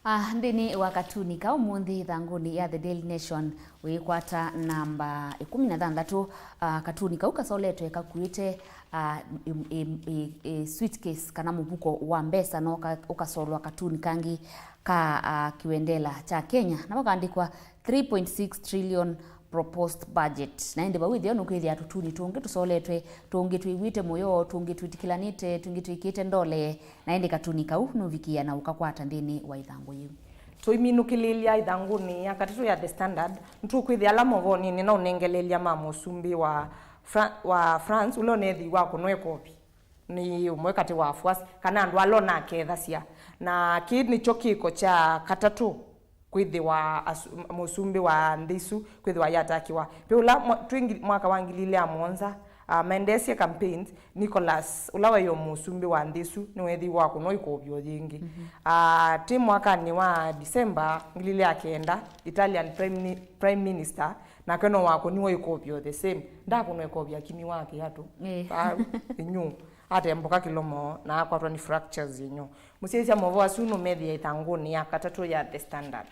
Ah, nthĩnĩ wa katuni ka ũmũnthĩ ĩthangũnĩ ya The Daily Nation, wĩkwata namba ĩkũmi na thanthatũ. Ah, katuni kau kasoletwe kakuĩte, ah, ĩ, ĩ, ĩ, ĩ, suitcase kana mũvuko wa mbesa, no ka-, ũkasolwa katuni kangĩ ka, ah, kĩwendela kya Kenya, na vakaandĩkwa three point six trillion proposed budget. Na ĩndĩ vau ĩtheo nũkwĩthĩa tũtuni tũngĩ tũsoletwe, tũngĩ twĩw'ĩte mũyo, tũngĩ twĩtĩkĩlanĩte, tũngĩ twĩkĩte ndole, na ĩndĩ katuni kau nũvikĩĩa na ũkakwata nthĩnĩ wa ĩthangũ yĩu. Tũiminũkĩlĩĩlya ĩthangũnĩ ya katatũ ya The Standard, nĩtũkwĩthĩa ala movonĩ nĩnaũnengeleelya ma mũsumbĩ wa Fra-, wa France, ũla ũneethĩiwe akũnwa ĩkovi nĩ ũmwe katĩ wa afuasi, kana andũ ala ũnakethasya. Na kĩĩ nĩkyo kĩko kya katatũ kwĩthĩwa asu-, mũsumbĩ wa nthĩ isu kwĩthĩwa yatakiwa. Ve ũla mwa-, twĩ ngi-, mwaka wa ngili ilĩ ya mũonza, ah, maendeesye campaigns, Nicholas, ũla waĩ o mũsumbĩ wa nthĩ ĩsu, nĩweethĩiwe wakũnwa ĩkũvyo yĩngĩ. Mhm. Ah, tĩ mwakanĩ wa December ngili ilĩ ya kenda, Italian Prime Ni-, Prime Minister, nake no wakũniwe ĩkũvyo the same. Ndakũnwa ĩkũvyo akimi wa kĩatũ. Eh. Ah, inyu, atembũka kĩlomo na akwatwa nĩ fractures inyu. Mũsyaĩĩsya maũvoo asu nũmethĩa ĩthangũnĩ ya katatũ ya The Standard.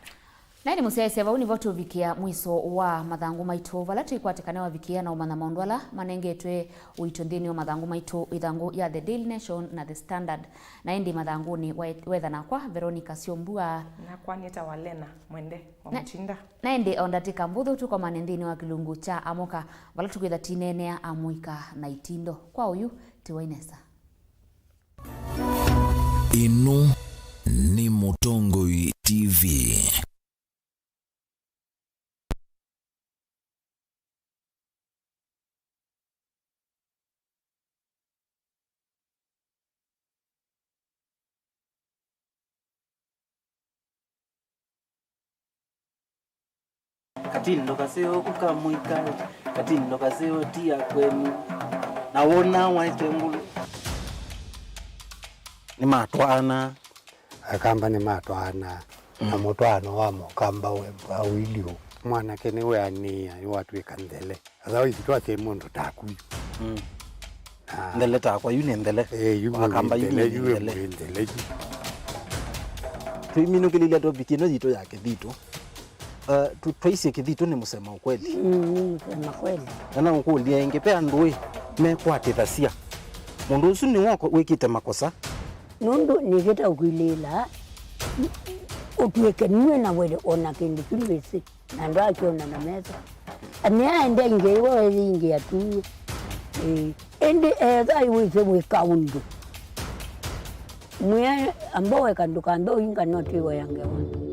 Na ĩndĩ mũsyaĩĩsya, vau nĩvo tũvikĩa mwiso wa mathangũ maitũ, vala tũikwatĩkana wavikĩa na ũmanya maũndũ ala manengetwe ũito nthĩnĩ wa mathangũ maitũ, ĩthangũ ya The Daily Nation na The Standard. Na ĩndĩ mathangũnĩ wae-, wetha nakwa Veronica Syombua. Nakwa nĩtawa Lena Mwende wa Na- Mũtinda. Na ĩndĩ o ndatĩka mbũthũ tũkomane nthĩnĩ wa kĩlungu kya Amũka, vala tũkwĩtha tineenea amũika na itindo. Kwa ũyu, tiwai nesa. Ĩno nĩ Mũtongoi T V. Katindo kaseo kukamwika, katindo kaseo ti ya kwenu, na wona waete ngulu. Nĩmatwaana. Akamba nĩmatwaana, na mũtwaano wa mũkamba we, wa ũilyo. Mwanake nĩweanĩĩa, nĩwatw'ĩka nthele. Otherwise, twasye mũndũ taku yu. Mm. Ah. Nthele takwa, yu nĩ nthele. Eh, yu Wakamba yu nĩ nthele, yu nthele. Ĩ nthele yu. Tũiminũkĩlĩlya topic ĩno yitũ ya kĩthitũ. Uh, tu-, twaisye kĩthitũ nĩ mũsema ũkweli. Mm, nĩ mũsema kweli. Na no ngũkũlye ĩngĩ, ve andũ ĩ mekwatĩthasya mũndũ ũsu nĩwe wĩkĩte makosa. Nũndũ nĩkĩte ũkwilĩĩla ũtw'ĩke nue na wele o na kĩndũ kyu ndwĩsĩ. Na ndwakyona na metho. Nĩaendea ingĩ iwe wethĩ ingĩ atuny'e. Ĩĩ. Ĩndĩ ethwa iwĩsĩ wĩka ũndũ. Mwĩe amba weka ndũkambe ũinga no twĩwaya ngewa.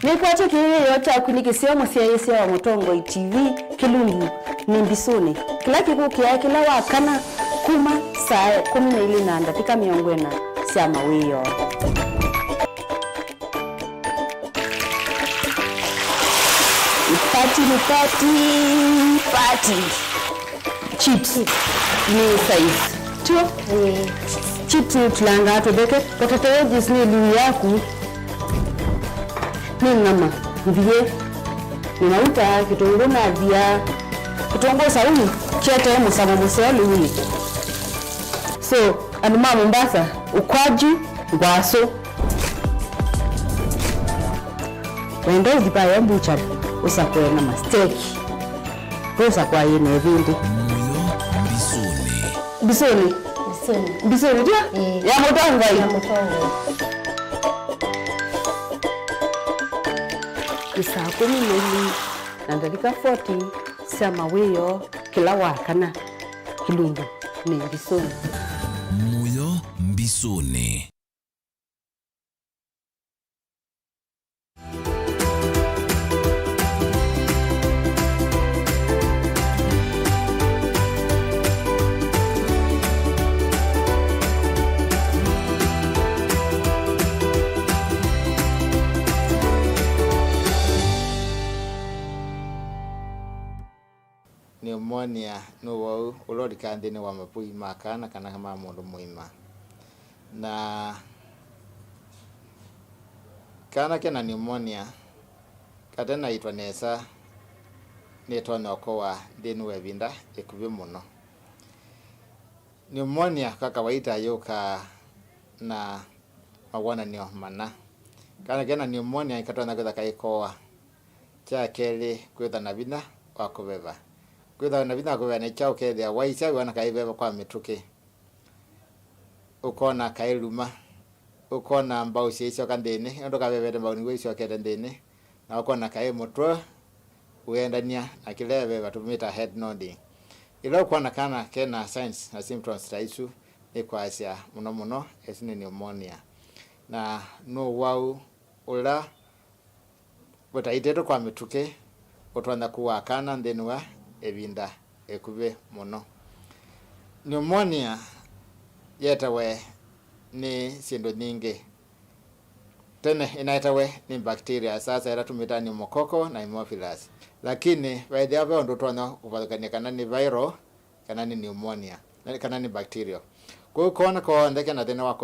Nĩkwatya kĩĩo kyaku nĩ kĩseo mũsyaĩĩsya wa Mũtongoi T V, kĩlungu nĩ mbisũnĩ, kĩla kĩkũkĩaa kĩla wa kana kuma saa ĩkũmi na ilĩ na ndatĩka mĩongo ĩna sya mawĩoo. Party nĩ party, party. Chips nĩ size. Tio? Ĩĩ. Chips nĩ tũlangaa tũtheke. Potatoes nĩ liu yaku. Nĩ nyama. Mbiĩ. Nĩ mauta, kĩtũngũ na thia. Kĩtũngũ saumu kyetee mũsamo mũseo lĩunĩ. So, andũ ma Mombasa, ukwaju, ngwasũ. Wenda ũthi vayo mbuchari, ũsakũe na masteki. Ũsakũa yĩ na ĩvĩndĩ. Mũyo mbisũnĩ. Mbisũnĩ. Mbisũnĩ. Mbisũnĩ, ndio? Ĩĩ. Ya Mũtongoi. Ya Mũtongoi. Nĩ saa kũmi na ilĩ na ndatĩka forty sya mawĩoo kĩla wa kana. Kĩlungu nĩ mbisũnĩ. Mũyo mbisũnĩ. Pneumonia nĩ ũwau ũla ũlikaa nthĩnĩ wa mavũi ma kana kana ma mũndũ mũima. Na kana ke na pneumonia katenaitwa nesa nĩtonya ũkowa nthĩnĩ wa ĩvinda ĩkuvĩ mũno. Pneumonia kwa kawaita yũkaa na mawonany'o mana. Kana ke na pneumonia nĩkatonya kwĩtha kaikoa. Kya kelĩ, kwĩtha na vinya wa kũveva. Kwĩtha na vinya wa kũveva nĩ kyaũ? Ũkethĩa waisya wĩona kaĩ veva kwa mĩtũkĩ. Ũkona kaĩ luma. Ũkona mbau syaisyoka nthĩnĩ, ũndũ kavevete mbau nĩw'o isyokete nthĩnĩ. Na ũkona kaĩ mũtwe ũendany'a na kĩla veva tũmĩtaa head nodding. Ĩla ũkwona kana ke na signs na symptoms ta isu, nĩ kwasya mũno mũno ĩsu nĩ pneumonia. Na nĩ ũwau ũla ũtaitĩtwe kwa mĩtũkĩ ũtonya kũwaa kana nthĩnĩ wa ĩvinda ĩkuvĩ mũno. Pneumonia yetawe nĩ syĩndũ nyingĩ. Tene ĩnaetawe nĩ bacteria, sasa ĩla tũmĩtaa pneumococcal na haemophilus. Lakini vaĩthĩawa ve ũndũ ũtonya kũvathũkany'a kana nĩ viral, kana nĩ pneumonia, na kana nĩ bacterial. Kwoou koona konthe kena thĩna wa